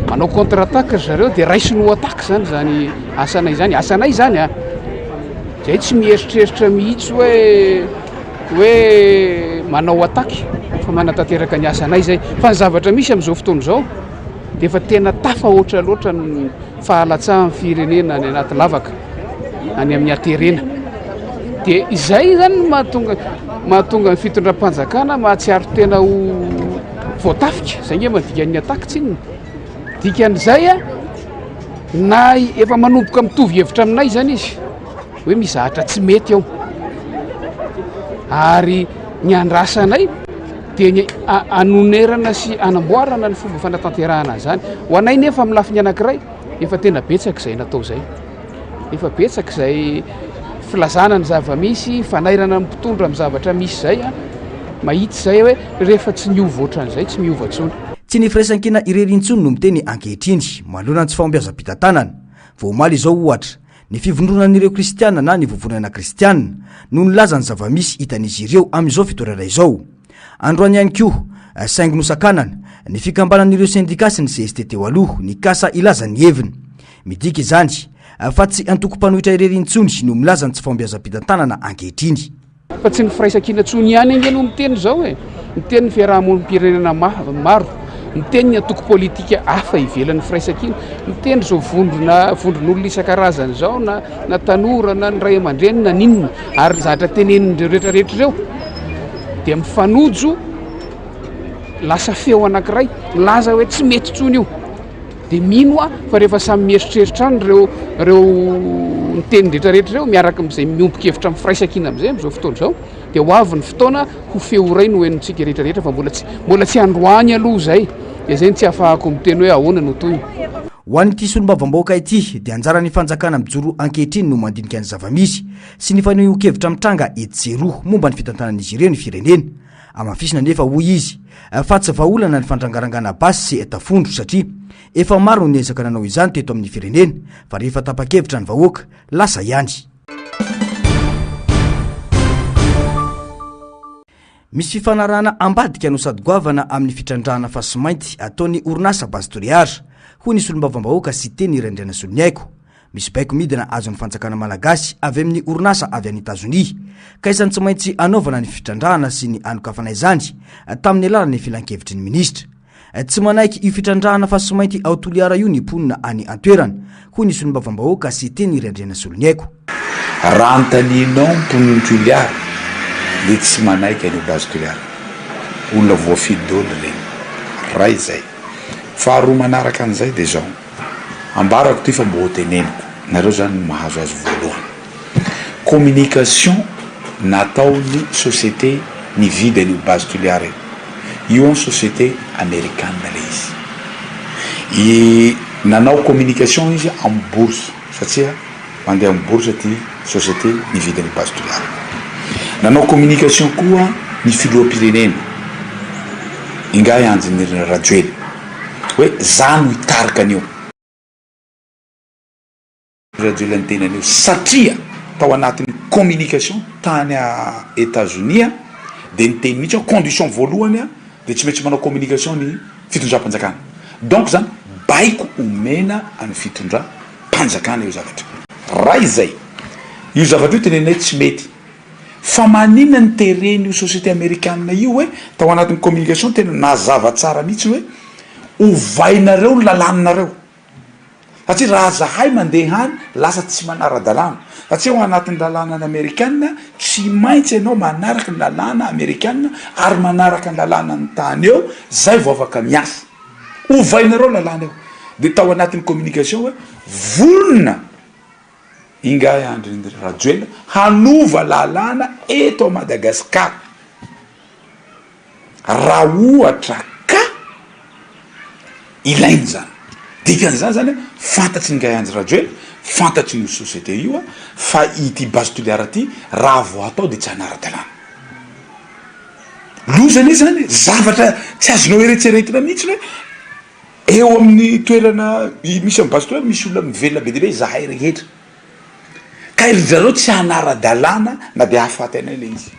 manao contre attaque ry zareo dia raisiny ho attaque zany izany asanay izany, asanay izany a. Zay tsy mieritreritra mihitsy hoe hoe manao attaque fa manatanteraka ny asanay zay. Fa ny zavatra misy amin'izao fotoana izao dia efa tena tafahoatra loatra ny fahalatsahan'ny firenena any anaty lavaka, any amin'ny haterena. Dia izay izany no mahatonga mahatonga ny fitondram-panjakana mahatsiaro tena ho voatafika. Izay nge madikan'ny attaque tsinona. Dikan'izay a, na efa manomboka mitovy hevitra aminay izany izy hoe misy zavatra tsy mety ao. Ary ny andrasanay dia ny hanonerana sy hanamboarana ny fomba fanatanterahana an'izany. Ho anay nefa amin'ny lafiny anankiray, efa tena betsaka izay natao izay. Efa betsaka izay filazana ny zava-misy, fanairana ny mpitondra amin'ny zavatra misy izay. Mahitsy izay hoe rehefa tsy niova ohatran'izay, tsy miova intsony. Tsy ny firaisankina irery intsony no miteny ankehitriny manoloana ny tsy fahombiazam-pitantanana. Vao omaly izao, ohatra, ny fivondronan'ireo kristiana na ny vovonana kristiana no nilaza ny zava-misy hitan'izy ireo amin'izao fitorana izao. Androany ihany koa, saingy nosakanana, ny fikambanan'ireo sendika sy ny cst teo aloha nikasa hilaza ny heviny. Midika izany fa tsy antoko mpanohitra irery intsony no milaza ny tsy fahombiazam-pitantanana ankehitriny. Fa tsy ny firaisankina intsony ihany ange no miteny izao e! Miteny ny fiarahamonim-pirenena maro, miteny ny antoko politika hafa ivelan'ny firaisankina, miteny izao vondrona vondron'olona isan-karazany izao na na tanora na ny ray aman-dreny na n'inona ary ny zavatra tenenin'ireo rehetrarehetra ireo dia mifanojo lasa feo anankiray milaza hoe tsy mety intsony io. Dia mino aho fa rehefa samy mieritreritra any ireo ireo miteny rehetra rehetra ireo miaraka amin'izay miombon-kevitra amin'ny firaisankina amin'izay amin'izao fotoana izao dia ho avy ny fotoana ho feo iray no henontsika rehetra rehetra fa mbola tsy mbola tsy androany aloha izay dia izay no tsy ahafahako miteny hoe ahoana no tohiny. Ho an'ity solombavambahoaka ity dia anjaran'ny fanjakana mijoro ankehitriny no mandinika ny zava-misy sy ny fanehoan-kevitra mitranga etsy sy eroa momba ny fitantanan'izy ireo ny firenena. Hamafisina anefa hoy izy fa tsy vahaolana ny fandrangarangana basy sy tafondro satria efa maro no niezaka nanao izany teto amin'ny firenena fa rehefa tapa-kevitra ny vahoaka lasa ihany. Misy fifanarahana ambadika no sady goavana amin'ny fitrandrahana fasimainty ataon'ny orinasa Base Toliara, hoy ny solombavambahoaka Siteny Randrianasoloniaiko. Misy baiko midina azon'ny fanjakana malagasy avy amin'ny orinasa avy any Etazonia, ka isan'ny tsy maintsy anaovana ny fitrandrahana sy ny anokafana izany tamin'ny alalan'ny filankevitry ny minisitra. Tsy manaiky io fitrandrahana fasimainty ao Toliara io ny mponina any an-toerana, hoy ny solombavambahoaka Siteny Randrianasoloniaiko. Raha anontanianao ny mponin'i Toliara dia tsy manaiky an'io base Toliara. Olona voafidy daholo ireny. Ray izay. Faharoa manaraka an'izay dia izao. Ambarako ty fa mbo ho teneniko, nareo zany no mahazo azy voalohany. Communication nataon'ny société nividy an'io base Toliara io. Io an société amerikana le izy. I nanao communication izy am bourse satria mandeha am bourse ty société nividy an'io base Toliara io. Nanao communication koa ny filoham-pirenena Ingahy Andry Nirina Rajoelina. Hoe za no hitarika an'io. Rajoelina niteny an'io satria tao anatin'ny communication tany Etazonia dia niteny mihitsy hoe condition voalohany dia tsy maintsy manao communication ny fitondram-panjakana. Donc zany baiko omena an'ny fitondram-panjakana io zavatra io. Raha izay, io zavatra io teneninay tsy mety. Fa maninona ny tereny io société amerikana io hoe tao anatin'ny communication tena nazava tsara mihitsy hoe ovainareo ny lalànareo satria raha zahay mandeha any lasa tsy manara-dalàna satria ao anatin'ny lalàna ny amerikana tsy maintsy ianao manaraka ny lalàna amerikana ary manaraka ny lalàna ny tany eo zay vao afaka miasa ovainareo lalàna io de tao anatin'ny communication hoe vonona Ingahy Andry Rajoelina hanova lalàna eto Madagascar raha ohatra ka ilaina izany. Dikan'izany zany fantatry Ingahy Andry Rajoelina, fantatry ny société io fa ity base Toliara ity raha vao atao dia tsy hanara-dalàna. Loza anie zany e, zavatra tsy azonao eretseretina mihitsy hoe eo amin'ny toerana misy amin'ny base toerana misy olona mivelona be dia be zahay rehetra. Ka ry zareo tsy hanara-dalàna na dia hahafaty anay le izy.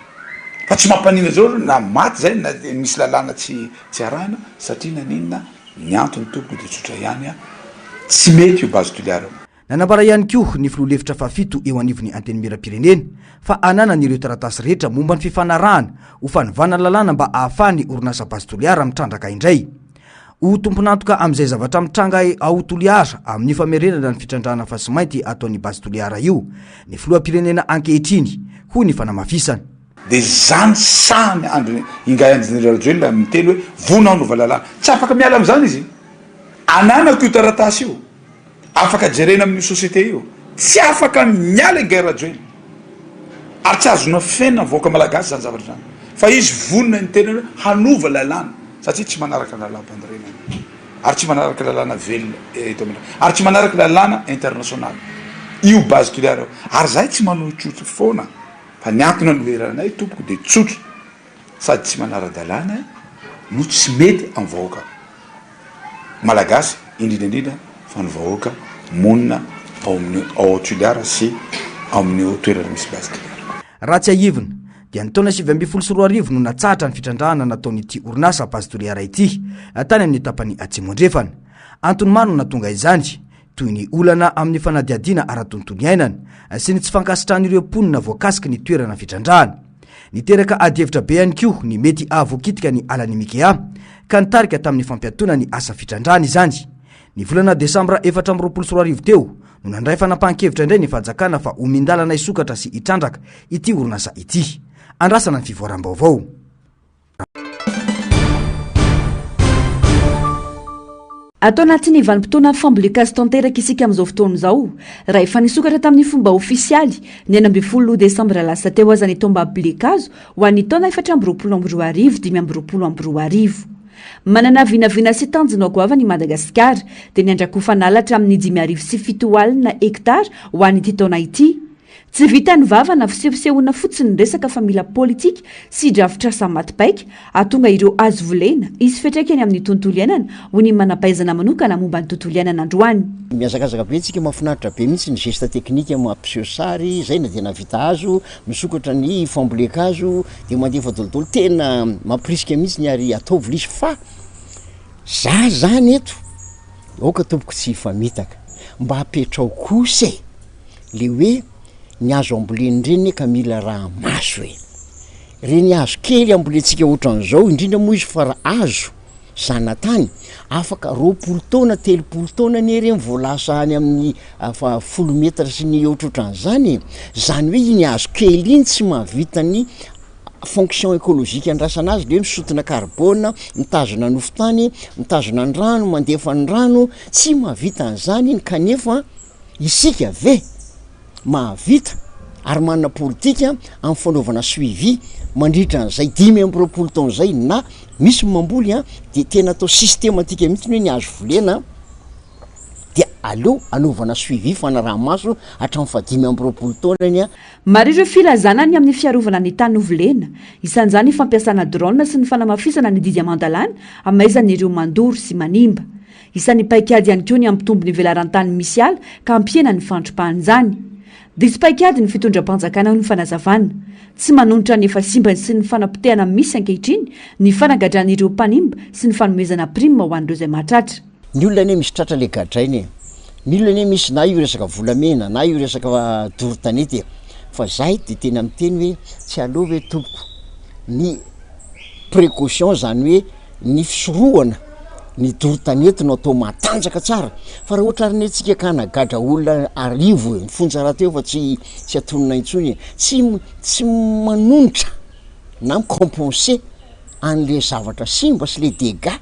Fa tsy mampaninona zareo na maty zay na misy lalàna tsy tsy arahina satria naninona ny antony tompoko dia tsotra ihany a, tsy mety io base Toliara io. Nanambara ihany koa ny filoha lefitra fahafito eo anivon'ny Antenimierampirenena fa ananany ireo taratasy rehetra momba ny fifanarahana ho fanovana lalàna mba ahafahan'ny orinasa Base Toliara mitrandraka indray. Ho tompon'antoka amin'izay zavatra mitranga ao Toliara amin'ny famerenana ny fitrandrahana fasimainty ataon'ny Base Toliara io ny filoham-pirenena ankehitriny, hoy ny fanamafisana. Dia izany sahany Andry Ingahy Andry Nirina Rajoelina miteny hoe vonona hanova lalàna. Tsy afaka miala amin'izany izy. Ananako io taratasy io. Afaka jerena amin'io société io. Tsy afaka miala Ingahy Rajoelina. Ary tsy azonao fenina ny vahoaka malagasy izany zavatra izany. Fa izy vonona ny tenany hoe hanova lalàna satria tsy manaraka ny lalàm-panorenana. Ary tsy manaraka lalàna velona eto amin'ny ary tsy manaraka lalàna international. Io base Toliara io. Ary zahay tsy manohitrohitra foana fa ny antony anoheranay tompoko dia tsotra. Sady tsy manara-dalàna no tsy mety amin'ny vahoaka Malagasy, indrindra indrindra fa ny vahoaka monina ao amin'ny ao Toliara sy ao amin'io toerana misy base Toliara. Raha tsiahivina, dia ny taona 2019 no natsahatra ny fitrandrahana nataon'ity orinasa Base Toliara ity, tany amin'ny tapany atsimo andrefana. Antony maro no nahatonga izany, toy ny olana amin'ny fanadihadiana ara-tontolo iainana sy ny tsy fankasitrahan'ireo mponina voakasiky ny toerana fitrandrahana. Niteraka adihevitra be ihany koa ny mety hahavoakitika ny alan'i Mikea, ka nitarika tamin'ny fampiatoana ny asa fitrandrahana izany. Ny volana desambra 2024 teo no nandray fanapahan-kevitra indray ny fanjakana fa homen-dalana hisokatra sy hitrandraka ity orinasa ity. Andrasana ny fivoaram-baovao. Ato anatin'ny vanim-potoana fambolen-kazo tanteraka isika amin'izao fotoana izao. Raha efa nisokatra tamin'ny fomba ofisialy ny 16 desambra lasa teo aza ny taom-bambolen-kazo ho an'ny taona 2024 2025. Manana vinavina sy tanjona goavana i Madagasikara, dia ny handrakofana ala hatramin'ny 7007 hektara ho an'ity taona ity. Tsy vitan'ny vava na fisehosehoana fotsiny ny resaka fa mila politika sy drafitrasa maty paika hahatonga ireo hazo volena hisy fiantraikany amin'ny tontolo iainana, hoy ny manam-pahaizana manokana momba ny tontolo iainana androany. Mihazakazaka be tsika, mahafinaritra be mihitsy ny geste technique mampiseho sary zay na dia nahavita hazo, misokatra ny fambolen-kazo dia mandefa dolidoly, tena mampirisika mihitsy ny ary ataovy lisy fa za zany eto aoka tompoko tsy hifamitaka, mba apetrao kosa e! Le hoe ny hazo ambolena ireny anie ka mila raha maso e! Ireny hazo kely ambolentsika ohatran'izao, indrindra moa izy fa raha hazo zanatany, afaka 20 taona, 30 taona anie ireny vao lasa any amin'ny folo metatra sy ny ohatrohatran'izany e! Zany hoe iny hazo kely iny tsy mahavita ny fonction écologique andrasana azy, le hoe misintona carbone, mitazona nofon-tany, mitazona ny rano, mandefa ny rano, tsy mahavita an'izany iny kanefa Isika ve mahavita ary manana politika amin'ny fanaovana suivi mandritra an'izay 25 taona izay na misy ny mamboly an, dia tena atao systematique mihitsy ny hoe ny hazo volena dia aleo anaovana suivi fanaraha-maso hatramin'ny faha 25 taonany an. Maro ireo filazana ny amin'ny fiarovana ny tany novolena, isan'izany ny fampiasana drone sy ny fanamafisana ny didy aman-dalàna hamaizana ireo mandoro sy manimba. Isan'ny paikady ihany koa ny hampitombo ny velaran-tany misy ala ka hampihena ny fandripahan'izany. Diso paikady ny fitondram-panjakana hoy ny fanazavana. Tsy manonitra ny efa simba sy ny fanapotehana misy ankehitriny ny fanagadrana ireo mpanimba sy ny fanomezana prime ho an'ireo izay mahatratra. Ny olona anie misy tratra le gadraina e! Ny olona anie misy na io resaka volamena na io resaka doro tanety e! Fa zahay de tena miteny hoe tsy aleo ve tompoko ny précaution zany hoe Ny fisorohana ny doro tanety no atao matanjaka tsara fa raha ohatra ary anie tsika ka hanagadra olona arivo e, ny fonja rahateo efa tsy tsy atonina intsony e, tsy tsy manonitra na mi-compenser an'le zavatra simba sy le dégâts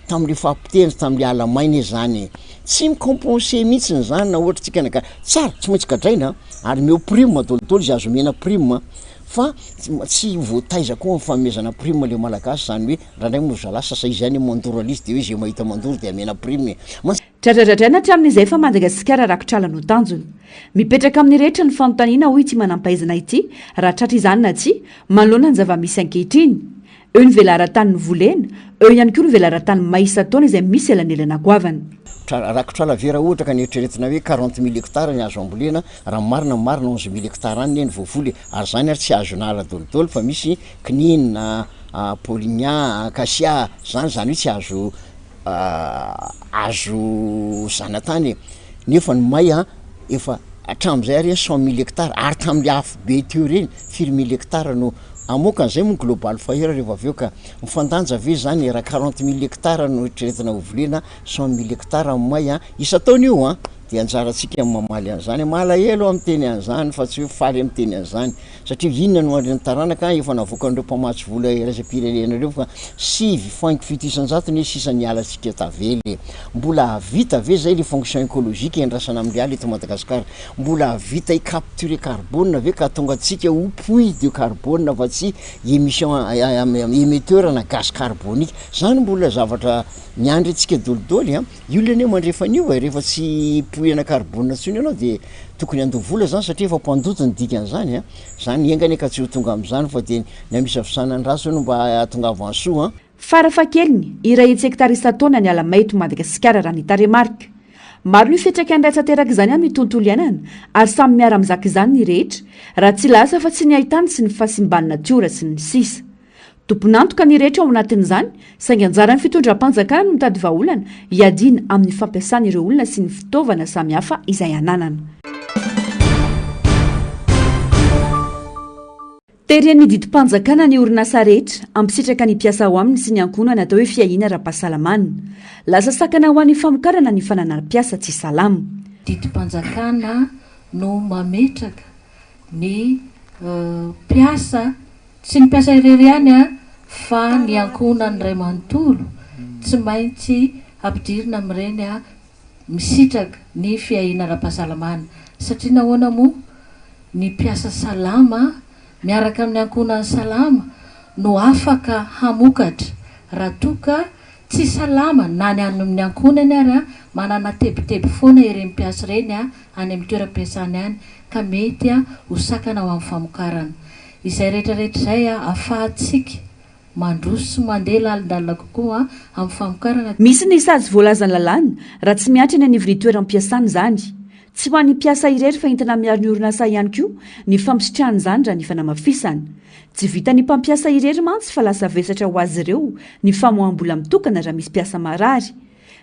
tam'le fahapotehana sy tam'le ala maina izany e, tsy mi-compenser mihitsiny zany na ohatra tsika hanagadra, tsara tsy maintsy gadraina ary omeo prime daholo izay azo omena prime Fa tsy voataiza koa amin'ny fanomezana prime le malagasy zany hoe ndraindray moa ry zalahy sasa izy ihany mandoro an'izy de hoe ze mahita mandoro de amena prime e. Dradradradraina hatramin'izay fa Madagasikara rakotr'ala no tanjona. Mipetraka amin'ny rehetra ny fanontaniana hoy ity manampahaizana ity raha tratra izany na tsia manoloana ny zava-misy ankehitriny. Eo ny velaran-tany novolena, eo ihany koa ny velaran-tany may isan-taona izay misy elanelana goavana. Rakotra alavera ohatra ka neritreretina hoe 40 mille hectares ny azo ambolena, raha ny marina ny marina 11 mille hectares any ne ny voavoly e, ary zany ary tsy azona ala dolidoly fa misy kininina, polinia, acacia, zany zany hoe tsy azo azo zanatany e, nefa ny may an efa hatramizay ary 100 mille hectares ary tamle afo be teo ireny firy mille hectares no Hamoaka an'izay moa ny Global Fire rehefa avy eo ka. Mifandanja ve izany e? Raha 40 mille hectares no eritreretina ho volena, 100 mille hectares ny may an! Isan-taona io an! Dia anjarantsika ny mamaly an'izany. Malahelo aho miteny an'izany fa tsy hoe faly aho miteny an'izany. Satria inona no andrin'ny taranaka an? Efa navoakan'ireo mpamatsy vola iraisam-pirenena ireo fa sivy faingo 7% anie sisa ny alantsika tavela e! Mbola hahavita ve izay le fonction écologique iandrasana amin'ny ala eto Madagasikara? Mbola hahavita hi capturer carbone ve ka hahatonga antsika ho puits de carbone fa tsy émission émetteur na gaz carbonique? Zany mbola zavatra miandry antsika dolidoly an! Io le anie mandrefa an'io e, rehefa tsy puits ana carbone intsony ianao de tokony handoa vola zany satria efa mpandoto ny dikan'izany an! Zany enga anie ka tsy ho tonga amin'izany fa de ny hamisavsana ny ratsy hono mba hahatongavan'ny soa an! Farafahakeliny, iray hetsy hektara isan-taona ny ala may eto Madagasikara raha ny tarehimarika. Maro ny fiantraikany ratsy aterak'izany amin'ny tontolo iainana ary samy miara-mizaka izany ny rehetra, raha tsy hilaza fa tsy ny haitany sy ny fahasimban'ny natiora sy ny sisa. Tompon'antoka ny rehetra ao anatin'izany, saingy anjaran'ny fitondram-panjakana no mitady vahaolana hiadiana amin'ny fampiasana ireo olona sy ny fitaovana samihafa izay ananana. Teren'ny didim-panjakana ny orinasa rehetra hampisitraka ny mpiasa ao aminy sy ny ankohonany atao hoe fiahiana ara-pahasalamana. Lasa sakana ho an'ny famokarana ny fananana mpiasa tsy salama. Didim-panjakana no mametraka ny mpiasa, tsy ny mpiasa irery ihany fa ny ankohonany iray manontolo, tsy maintsy ampidirina amin'ireny misitraka ny fiahiana ara-pahasalamana. Satria nahoana moa? Ny mpiasa salama miaraka amin'ny ankohonany salama no afaka hamokatra raha toa ka tsy salama na ny any amin'ny ankohonany ary manana tebiteby foana ireny mpiasa ireny any amin'ny toeram-piasany any ka mety ho sakana ho amin'ny famokarana. Izay rehetra rehetra izay ahafahantsika Mandroso sy mandeha lalindalina kokoa amin'ny famokarana. Misy ny sazy voalazan'ny lalàna raha tsy mihatra eny anivon'ny toeram-piasana izany. Tsy ho an'ny mpiasa irery fa entina miaro ny orinasa ihany koa ny fampisitrahana izany raha ny fanamafisana. Tsy vitan'ny mpampiasa irery mantsy fa lasa vesatra ho azy ireo ny famoaham-bola mitokana raha misy mpiasa marary.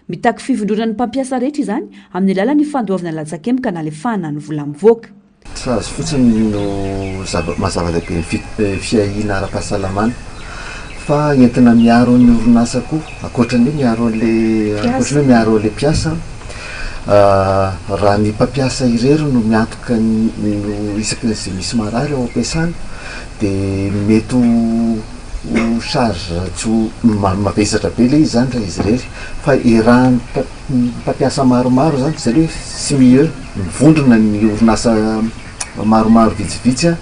Mitaky fivondronan'ny mpampiasa rehetra izany amin'ny alalan'ny fandoavana latsakemboka nalefahana ny vola mivoaka. Tsy azo fotsiny no maha zava-dehibe ny fiahiana ara-pahasalamana fa entina miaro ny orinasa koa, ankoatra ny hoe miaro an'le ankoatra ny hoe miaro an'le mpiasa, raha ny mpampiasa irery no miantoka ny no isaky ny izay misy marary ao am-piasana de mety ho ho charge tsy ho mavesatra be le izy zany raha izy irery fa iarahan'ny mpampiasa maromaro zany, zay le hoe SMIE, mivondrona ny orinasa maromaro vitsivitsy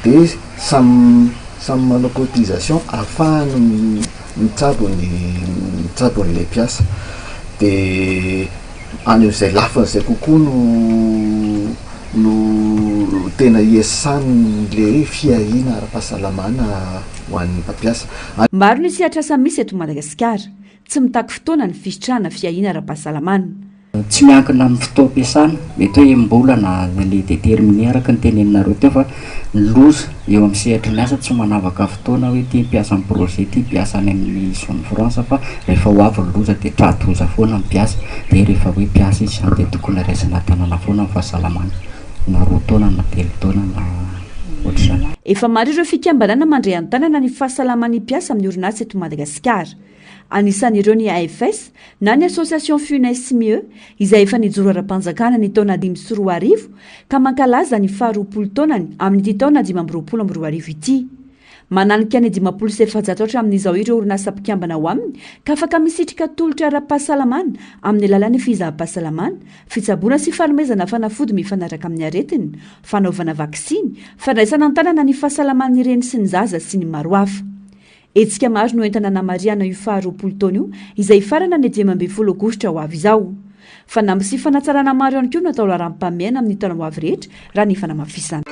de samy samy manao cotisation ahafahany mitsabo ny mitsabo an'ilay mpiasa de any amin'izay lafiny zay kokoa no no tena iasan'le hoe fiahiana ara-pahasalamana ho an'ny mpampiasa. Maro ny sehatr'asa misy eto Madagasikara. Tsy mitaky fotoana ny fisitrahana fiahiana ara-pahasalamana. Tsy miankina amin'ny fotoam-piasana, mety hoe enim-bolana le déterminé araka ny teneninareo teo fa ny loza eo amin'ny sehatry ny asa tsy manavaka fotoana hoe ity mpiasa amin'ny projet ity mpiasa any amin'ny zone franche fa rehefa ho avy ny loza dia tra-doza foana ny mpiasa dia rehefa hoe mpiasa izy izany dia tokony raisina an-tanana foana ny fahasalamany na roa taona na telo taona na ohatr'izany. Efa maro ireo fikambanana mandray an-tanana ny fahasalaman'ny mpiasa amin'ny orinasa eto Madagasikara. Anisan'ireo ny AFS na ny Association Funes Mieux izay efa nijoro ara-panjakana ny taona 2005 ka mankalaza ny faharoapolo taonany amin'ity taona 2025 ity. Mananika ny 450 hatramin'izao ireo orinasa mpikambana ao aminy ka afaka misitrika tolotra ara-pahasalamana amin'ny alalan'ny fizaham-pahasalamana, fitsaboana sy fanomezana fanafody mifanaraka amin'ny aretina, fanaovana vaksiny, fandraisana an-tanana ny fahasalaman'ny reny sy ny zaza sy ny maro hafa. Hetsika maro no entina hanamarihana io faha 20 taona io izay hifarana ny 15 aogositra ho avy izao. Fanamby sy fanatsarana maro ihany koa no atao laharam-pahamehana amin'ny taona ho avy rehetra raha ny fanamafisana.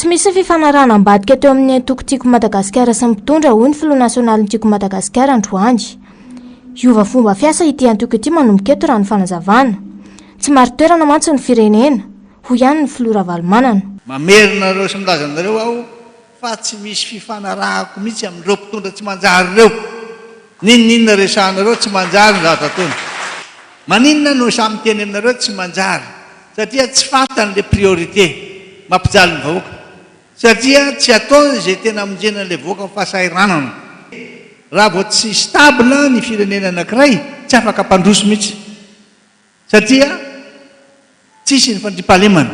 Tsy misy fifanarahana ambadika teo amin'ny antoko Tiako Madagasikara sy ny mpitondra, hoy ny filoha nasionalin'ny Tiako Madagasikara androany. Hiova fomba fiasa ity antoko ity manomboka eto raha ny fanazavana. Tsy marin-toerana mantsy ny firenena, hoy ihany ny filoha Ravalomanana. Mamerina anareo sy milaza aminareo aho fa tsy misy fifanarahako mihitsy amin'ireo mpitondra tsy manjary ireo. N'inon'inona resahanareo tsy manjary ny zavatra ataony. Maninona no samy miteny aminareo tsy manjary? Satria tsy fantany le priorité mampijaly ny vahoaka. Satria tsy ataony izay tena hamonjena an'ilay vahoaka amin'ny fahasahiranana. Raha vao tsy stable ny firenena anankiray, tsy afaka hampandroso mihitsy. Satria tsisy ny fandriampahalemana.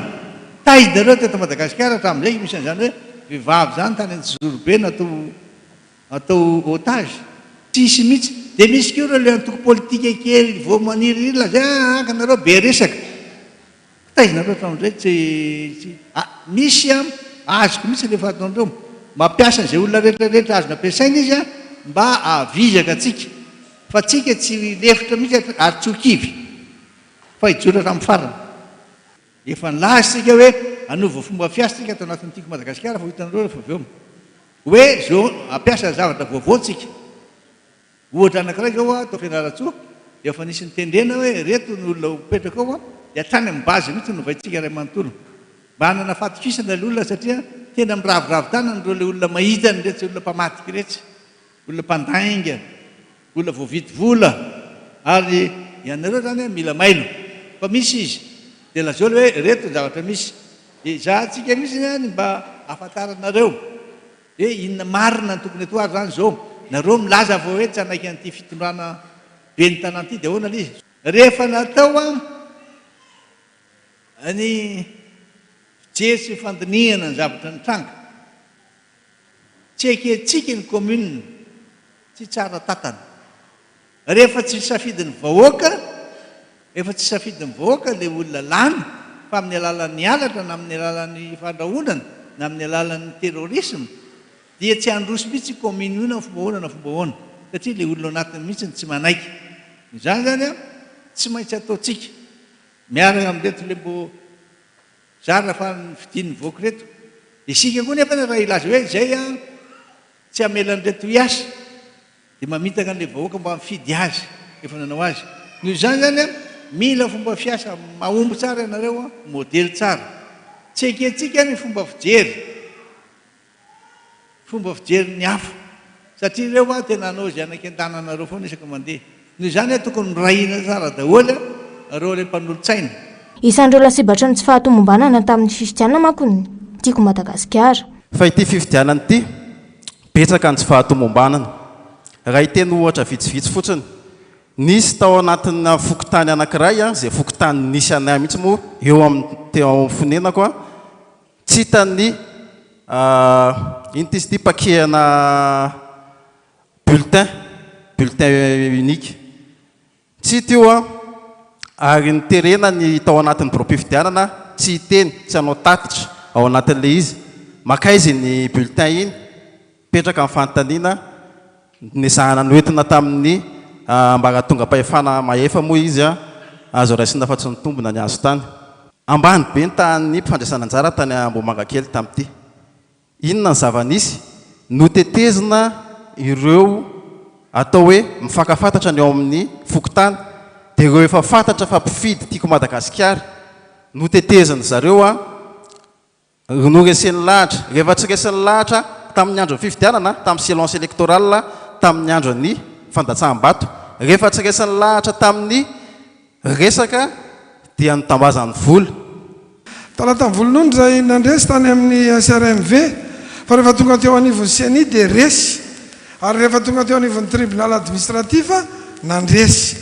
Taiza nareo teto Madagasikara hatramin'izay misy an'izany hoe vehivavy izany tany Anjozorobe natao Atao otage? Tsisy mihitsy. Dia misy koa ireo le antoko politika kely vao maniry iry lazaina ah ah ka nareo be resaka. Taiza nareo hatramin'izay tsy tsy ah misy an azoko mihitsy le fataondreo. Mampiasa an'izay olona rehetra rehetra azony ampiasaina izy an mba hahavizaka antsika. Fa tsika tsy hilefitra mihitsy ary tsy ho kivy fa hijoro hatramin'ny farany. Efa nilaza isika hoe hanova fomba fiasa isika ato anatin'ny Tiako Madagasikara fa ho hitanareo rehefa avy eo. Hoe zo hampiasa zavatra vaovao tsika. Ohatra anankiray izao ato Fianarantsoa dia efa nisy nitendrena hoe ireto ny olona ho mipetraka ao dia hatrany amin'ny base mihitsy no ovaintsika iray manontolo. Mba hanana fahatokisana ilay olona satria tena miraviravy tanana ireo ilay olona mahita an'iretsy olona mpamadika iretsy, olona mpandainga, olona voavidy vola ary ianareo izany mila mailo fa misy izy dia lazao ilay hoe ireto ny zavatra misy. Dia ezahantsika mihitsy ny mba hahafantaranareo hoe inona marina no tokony atao ary izany izao nareo milaza fa hoe tsy hanaiky an'ity fitondrana ben'ny tanàna ity dia ahoana ilay izy? Rehefa natao ny fijery sy fandinihana ny zavatra nitranga, tsy ekentsika ny commune tsy tsara tantana. Rehefa tsy safidin'ny vahoaka, rehefa tsy safidin'ny vahoaka ilay olona lany fa amin'ny alalan'ny halatra na amin'ny alalan'ny fandrahonana na amin'ny alalan'ny terrorisme dia tsy handroso mihitsy io commune io na fomba ahoana na fomba ahoana satria ilay olona ao anatiny mihitsy no tsy manaiky. Izany izany an, tsy maintsy ataontsika miaraka amin'ireto ilay mbo zara fa nifidin'ny vahoaka ireto. Isika koa nefa raha hilaza hoe izay an, tsy hamela an'ireto hiasa. Dia mamitaka an'ilay vahoaka mba mifidy azy efa nanao azy. Noho izany izany an, mila fomba fiasa mahomby tsara ianareo an, modely tsara. Tsy ekentsika ny fomba fijery, fomba fijerin'ny hafa. Satria ireo an, tena hanao izay hanakendana anareo foana isaka mandeha. Noho izany an, tokony miray hina tsara daholo ireo ilay mpanolotsaina. Isan'ireo lasibatry ny tsy fahatomombanana tamin'ny fifidianana manko ny Tiako Madagasikara. Fa ity fifidianana ity, Betsaka ny tsy fahatomombanana. Raha hiteny ohatra vitsivitsy fotsiny, nisy tao anatina fokontany anankiray, izay fokontany nisy anay mihitsy moa eo amin'ny teo amin'ny fonenako, tsy hitan'ny inona ity izy ity, paquet-na bulletin, bulletin unique. Tsy hita io an! Ary noterena ny tao anatin'ny biraom-pifidianana tsy hiteny, tsy hanao tatitra ao anatin'ilay izy. Mankaiza iny bulletin iny? Mipetraka ny fanontaniana, nezahana noentina tamin'ny ambaratongam-pahefana mahefa moa izy an! Azo raisina fa tsy nitombina ny azo tany. Ambany be ny tahan'ny mpifandraisana anjara tany Ambohimangakely tamin'ity. Inona ny zava-nisy? Notetezina ireo atao hoe mifankafantatra ny ao amin'ny fokontany, dia ireo efa fantatra fa mpifidy Tiako Madagasikara, notetezin-dry zareo an, noreseny lahatra. Rehefa tsy resiny lahatra tamin'ny andron'ny fifidianana, tamin'ny silence électoral, tamin'ny andron'ny fandatsaham-bato, rehefa tsy resiny lahatra tamin'ny Resaka dia notambazany vola. Talata Volonondry izay nandresy tany amin'ny SRMV fa rehefa tonga teo anivon'ny Ceni dia resy ary rehefa tonga teo anivon'ny tribunal administratif nandresy.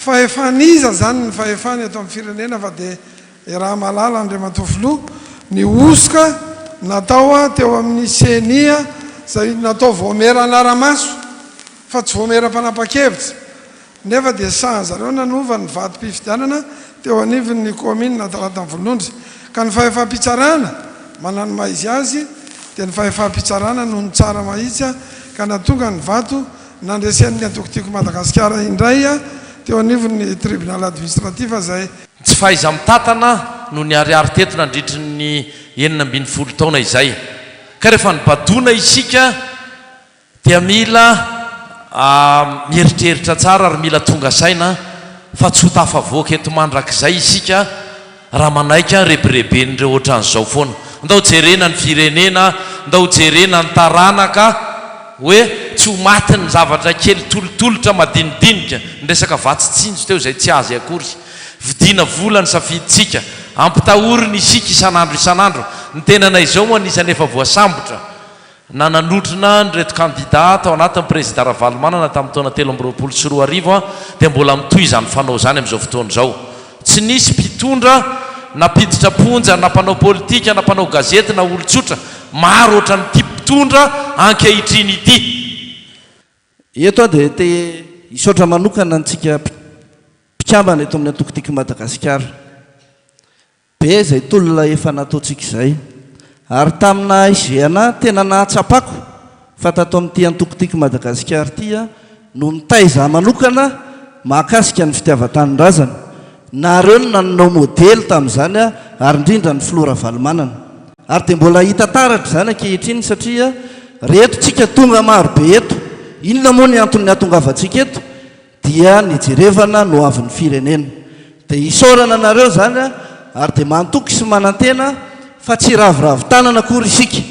Fahefan'iza izany ny fahefana eto amin'ny firenena fa dia iaraha-mahalala Andriamatoa Filoha ny hosoka natao teo amin'ny Ceni izay natao vaomiera anara-maso fa tsy vaomiera mpanapa-kevitra. Nefa dia sahy zareo nanova ny vatom-pifidianana teo anivon'ny kaominina Talata Volonondry. Ka ny fahefam-pitsarana, manana ny maha izy azy, dia ny fahefam-pitsarana no nitsara mahitsy ka nahatonga ny vato nandresen'ny antoko Tiako Madagasikara indray teo anivon'ny tribunal administratif izay Ny tsy fahaiza-mitantana no niharihary teto nandritry ny 16 taona izay. Ka rehefa nibadoana isika dia mila mieritreritra tsara ary mila tonga saina fa tsy ho tafavoaka eto mandrakizay isika raha manaiky rebireben'ireo ohatran'izao foana. Ndao jerena ny firenena, ndao jerena ny taranaka hoe tsy ho matin'ny zavatra kely tolotolotra madinidinika, ny resaka vatsy tsinjo teo izay tsy azy akory. Vidiana vola ny safidintsika, ampitahorina isika isan'andro isan'andro, ny tenanay izao moa anisan'ny efa voasambotra na nanotrona an'ireto kandida tao anatin'ny Prezida Ravalomanana tamin'ny taona 2023 dia mbola mitohy izany fanao izany amin'izao fotoana izao. Tsy nisy mpitondra nampiditra am-ponja na mpanao politika na mpanao gazety na olon-tsotra maro ohatran'ity mpitondra ankehitriny ity. Eto aho dia te hisaotra manokana antsika mpikambana eto amin'ny antoko Tiako i Madagasikara. Be izay tolona efa nataontsika izay. Ary tamin'ny naha IGNA tena nahatsapako fa tato amin'ity antoko Tiako Madagasikara ity aho no nitaiza ahy manokana mahakasika ny fitiavan-tanindrazana. Nareo no nanao modely tamin'izany ary indrindra ny filoha Ravalomanana. Ary dia mbola hita taratra izany ankehitriny satria reto tsika tonga maro be eto. Inona moa ny anton'ny hatongavantsika eto? Dia ny jerevana no avin'ny firenena. Dia isaorana anareo izany ary dia mantoky sy manantena fa tsy hiraviravy tanana akory isika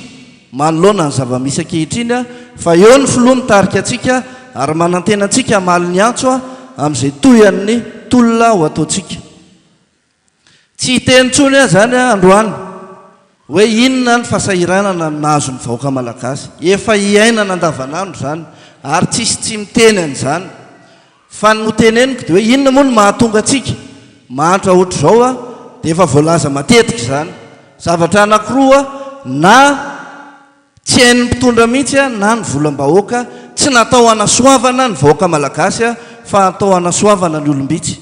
manoloana ny zava-misy ankehitriny fa eo ny filoha mitarika antsika ary manantena antsika hamaly ny antso amin'izay tohian'ny tolona ho ataontsika. Tsy hiteny intsony aho izany androany hoe inona ny fasahiranana nahazo ny vahoaka malagasy. Efa iainana andavanandro izany ary tsisy tsy miteny an'izany. Fa ny noteneniko dia hoe inona moa no mahatonga antsika mahantra ohatr'izao dia efa voalaza matetika izany. Zavatra anankiroa na tsy hain'ny mpitondra mihitsy na ny volam-bahoaka tsy natao hanasoavana ny vahoaka malagasy fa atao hanasoavana ny olom-bitsy.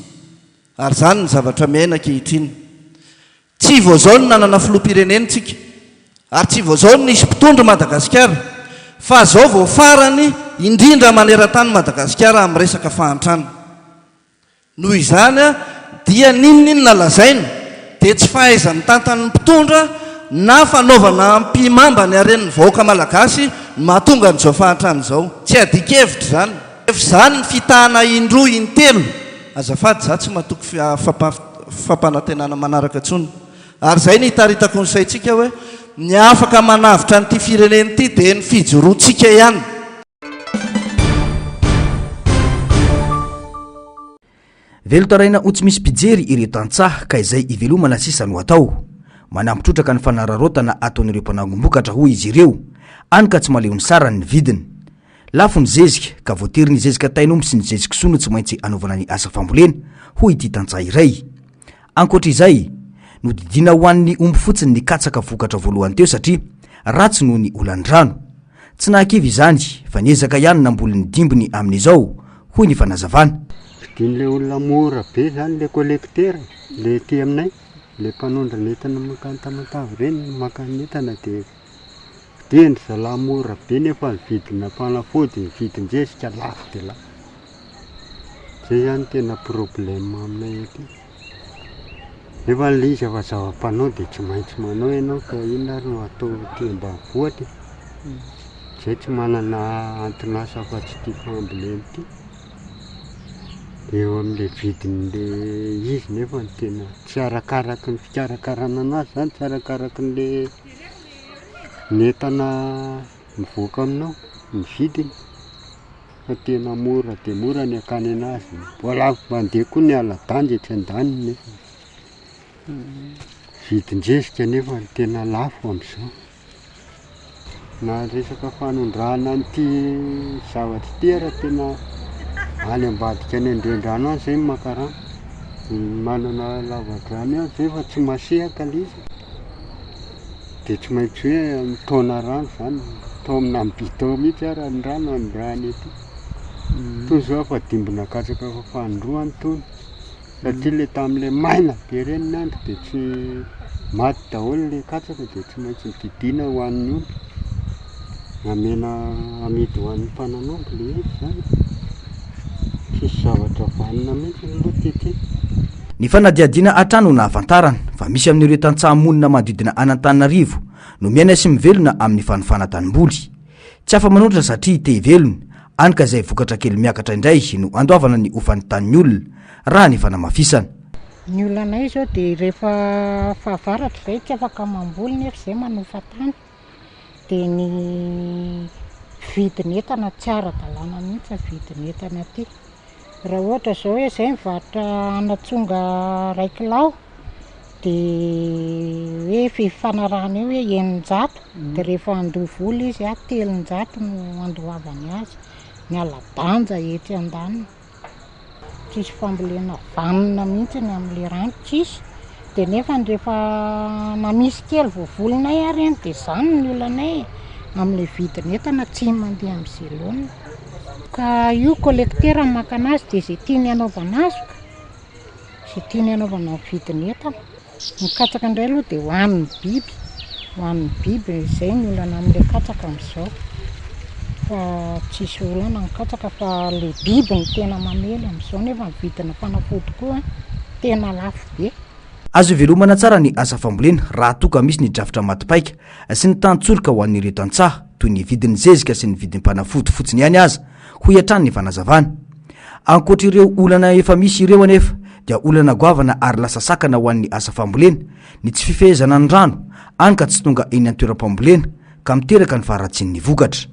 Ary izany ny zavatra miaina ankehitriny. Tsy vao izao no nanana filoham-pirenena isika, ary tsy vao izao no nisy mpitondra i Madagasikara, fa izao vao farany indrindra maneran-tany Madagasikara amin'ny resaka fahantrana. Noho izany dia n'inon'inona lazaina dia tsy fahaiza-mitantan'ny mpitondra na fanaovana ampihimamba ny haren'ny vahoaka malagasy no mahatonga an'izao fahantrana izao. Tsy adin-kevitra izany. Efa izany ny fitahana indroa intelo. Azafady za tsy matoky fampanantenana manaraka intsony. Ary izay no itaritako ny saintsika hoe ny afaka manavotra an'ity firenena ity dia ny fijoroantsika ihany. Velon-taraina ho tsy misy mpijery ireo tantsaha ka izay ivelomana sisa no atao. Manampy trotraka ny fanararaotana ataon'ireo mpanangom-bokatra hoy izy ireo, any ka tsy mahaleo ny sarany ny vidiny. Lafo ny zezika, ka voatery ny zezika tain'omby sy ny zezi-kisoa no tsy maintsy anaovana ny asa fambolena, hoy ity tantsaha iray. Ankoatra izay, nodidiana ho an'ny omby fotsiny ny katsaka vokatra voalohany teo satria ratsy noho ny olan'ny rano. Tsy nahakivy izany fa niezaka ihany namboly ny dimbiny amin'izao, hoy ny fanazavana. Vidian'ilay olona mora be izany ilay collecteur, ilay aty aminay, ilay mpanondrana entana mankany Tamatave ireny no maka ny entana dia Vidian-dry zalahy mora be nefa ny vidina fanafody, ny vidin-jezika lafo dia lafo. Zay zany tena problème aminay aty. Nefa ilay izy efa zava-panao dia tsy maintsy manao ianao fa inona ary no atao aty ambanivohitra e. Zay tsy manana anton'asa afa-tsy ity fambolena ity. Eo amin'ilay vidin'ilay izy nefa no tena tsy arakaraky ny fikarakarana anazy zany, tsy arakaraky an'ilay Ny entana mivoaka aminao, ny vidiny fa tena mora dia mora ny hakany anazy, mbola mandeha koa ny ala-danja etsy andaniny nefa vidin-jezika nefa no tena lafo amin'izao. Na resaka fanondrahana an'ity zavatra ity ara tena any ambadika any Andriandrano any zay no maka rano, manana lavadrano ihany zay fa tsy masiaka le izy. Dia tsy maintsy hoe mitaona rano izany, taomina amin'ny bidon mihitsy ara ny rano anondrahana ety. Itony izao efa dimbina katsaka efa fanindroany itony, satria ilay tamin'ilay maina be ireny ny andro dia tsy maty daholo ilay katsaka dia tsy maintsy nodidiana ho an'ny omby, namena amidy ho an'ny mpanan'omby ilay izy izany. Tsisy zavatra vanona mihitsy aloha ity. Ny fanadihadiana hatrany no nahafantarana fa misy amin'ireo tantsaha monina manodidina an'Antananarivo no miaina sy mivelona amin'ny fanofana tanimboly. Tsy afa-manoatra satria te hivelona, any ka izay vokatra kely miakatra indray no andoavana ny hofan'ny tanin'ny olona, raha ny fanamafisana. Ny olanay izao dia rehefa fahavaratra izay tsy afaka mamboly nefa izay manofa tany dia ny vidin'entana tsy ara-dalàna mihitsy ny vidin'entana aty. Raha ohatra izao hoe izay mivarotra anatsonga iray kilao dia hoe fifanarahana eo hoe 600 dia rehefa handoa vola izy a, 300 no andoavany azy, miala-danja etsy andaniny. Tsisy fambolena vanona mihitsy ny amin'ilay rano, tsisy. Dia nefany rehefa na misy kely voavolinay ary eny dia izany ny olanay e, amin'ilay vidin'entana tsy mandeha amin'izay laoniny. Ka io collecteur no maka anazy dia izay tiany hanaovana azy ka, izay tiany hanaovana ny vidin'entana. Ny katsaka indray aloha dia hohanin'ny biby, hohanin'ny biby, izay ny olana amin'ilay katsaka amin'izao. Fa tsisy olana ny katsaka fa ilay biby no tena mamely amin'izao nefa ny vidina fanafody koa tena lafo be. Azo ivelomana tsara ny asa fambolena raha toa ka misy ny drafitra maty paika sy ny tantsoroka ho an'ireo tantsaha, toy ny vidin'ny zezika sy ny vidim-panafody fotsiny ihany aza, hoy hatrany ny fanazavana. Ankoatra ireo olana efa misy ireo anefa dia olana goavana ary lasa sakana ho an'ny asa fambolena ny tsy fifehezana ny rano, any ka tsy tonga eny an-toeram-pambolena ka miteraka ny faharatsian'ny vokatra.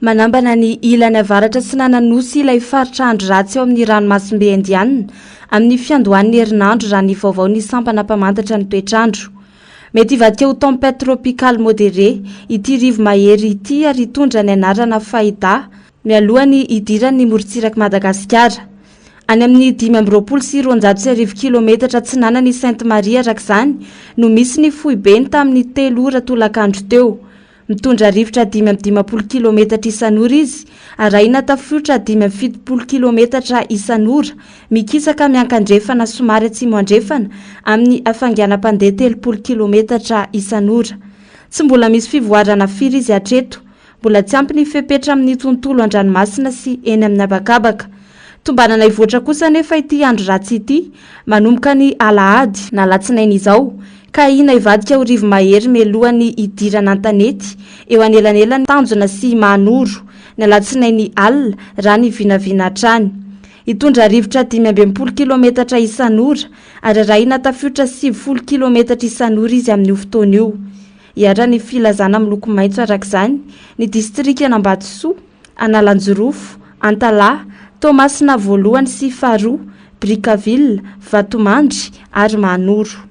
Manambana ny ilany avaratra atsinanan'ny Nosy ilay faritra andro ratsy ao amin'ny ranomasimbe Indiana amin'ny fiandohan'ny herinandro raha ny vaovaon'ny sampana mpamantatra ny toetr'andro. Mety hivadika ho tempête tropicale modérée ity rivo-mahery ity ary hitondra ny anarana Faida mialoha ny hidirany ny morontsirak'i Madagasikara. Any amin'ny 1225 kilometatra atsinanan'i Sainte Marie araka izany no misy ny foibeny tamin'ny telo ora tolakandro teo. Mitondra rivotra 55 kilometatra isan'ora izy, arahina tafiotra 75 kilometatra isan'ora, mikisaka miankandrefana somary atsimo andrefana amin'ny hafainganam-pandeha 30 kilometatra isan'ora. Tsy mbola misy fivoarana firy izy hatreto. Mbola tsy ampy ny fepetra amin'ny tontolo an-dranomasina sy eny amin'ny habakabaka. Tombanana hivoatra kosa anefa ity andro ratsy ity manomboka ny alahady na alatsinainy izao ka ahiana hivadika ho rivo-mahery mialohan'ny hidirana an-tanety eo anelanelan'i Tanjona sy Mahanoro ny alatsinainy alina raha ny vinavina hatrany. Hitondra rivotra 65 kilometatra isan'ora ary arahina tafiotra 90 kilometatra isan'ora izy amin'io fotoana io. Iharan'ny filazana miloko maitso araka izany ny distrikan'Ambatosoa, Analanjirofo, Antalaha, Toamasina voalohany sy faharoa, Brickaville, Vatomandry ary Mahanoro.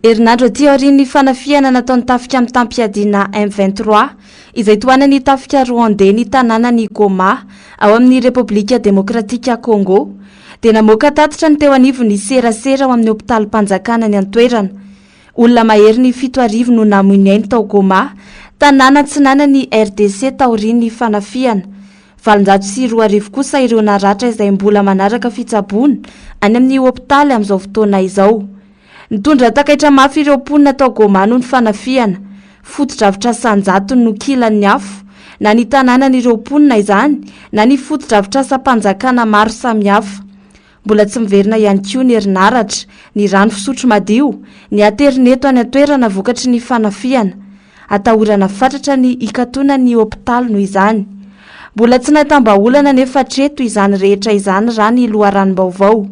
Herinandro aty aorian'ny fanafihana nataon'ny tafika mitam-piadiana M 23, izay tohanan'ny tafika Rwandais ny tanànan'i Goma, ao amin'ny Repoblika Demokratika Congo, dia namoaka tatitra ny teo anivon'ny serasera ao amin'ny hopitalim-panjakana any an-toerana. Olona maherin'ny 7000 no namoy ny ainy tao Goma, tanàna atsinanan'i RDC taorian'ny fanafihana. 2800 kosa ireo naratra izay mbola manaraka fitsaboana any amin'ny hopitaly amin'izao fotoana izao. Nitondra takaitra mafy ireo mponina tao Goma noho ny fanafihana. Fotodrafitrasa an-jatony no kilan'ny afo, na ny tanànan'ireo mponina izany, na ny fotodrafitrasam-panjakana maro samihafa. Mbola tsy miverina ihany koa ny herinaratra, ny rano fisotro madio, ny aterineto any an-toerana vokatry ny fanafihana. Atahorana fatratra ny hikatonan'ny hopitaly noho izany. Mbola tsy nahitam-bahaolana anefa hatreto izany rehetra izany raha ny loharanom-baovao.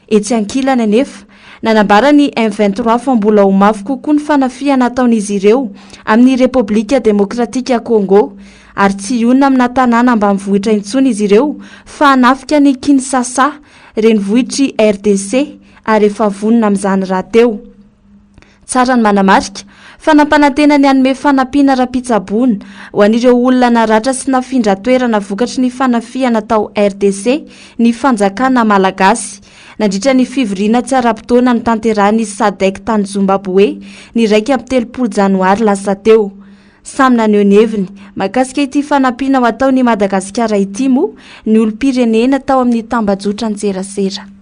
Etsy ankilany anefa, nanambara ny M 23 fa mbola ho mafy kokoa ny fanafihana ataon'izy ireo amin'ny Repoblika Demokratika Congo ary tsy hionona amina tanàna ambanivohitra intsony izy ireo fa hanafika an'i Kinshasa, renivohitr'i RDC, ary efa vonona amin'izany rahateo. Tsara ny manamarika fa nampanantena ny hanome fanampiana ara-pitsaboana ho an'ireo olona naratra sy nafindra toerana vokatry ny fanafihana tao RDC ny fanjakana malagasy nandritra ny fivoriana tsy ara-potoana notanterahin'ny Sadec tany Zombaboe ny 31 janoary lasa teo. Samy naneho ny heviny mahakasika ity fanampiana ho ataon'i Madagasikara ity moa ny olom-pirenena tao amin'ny tambajotran-tserasera.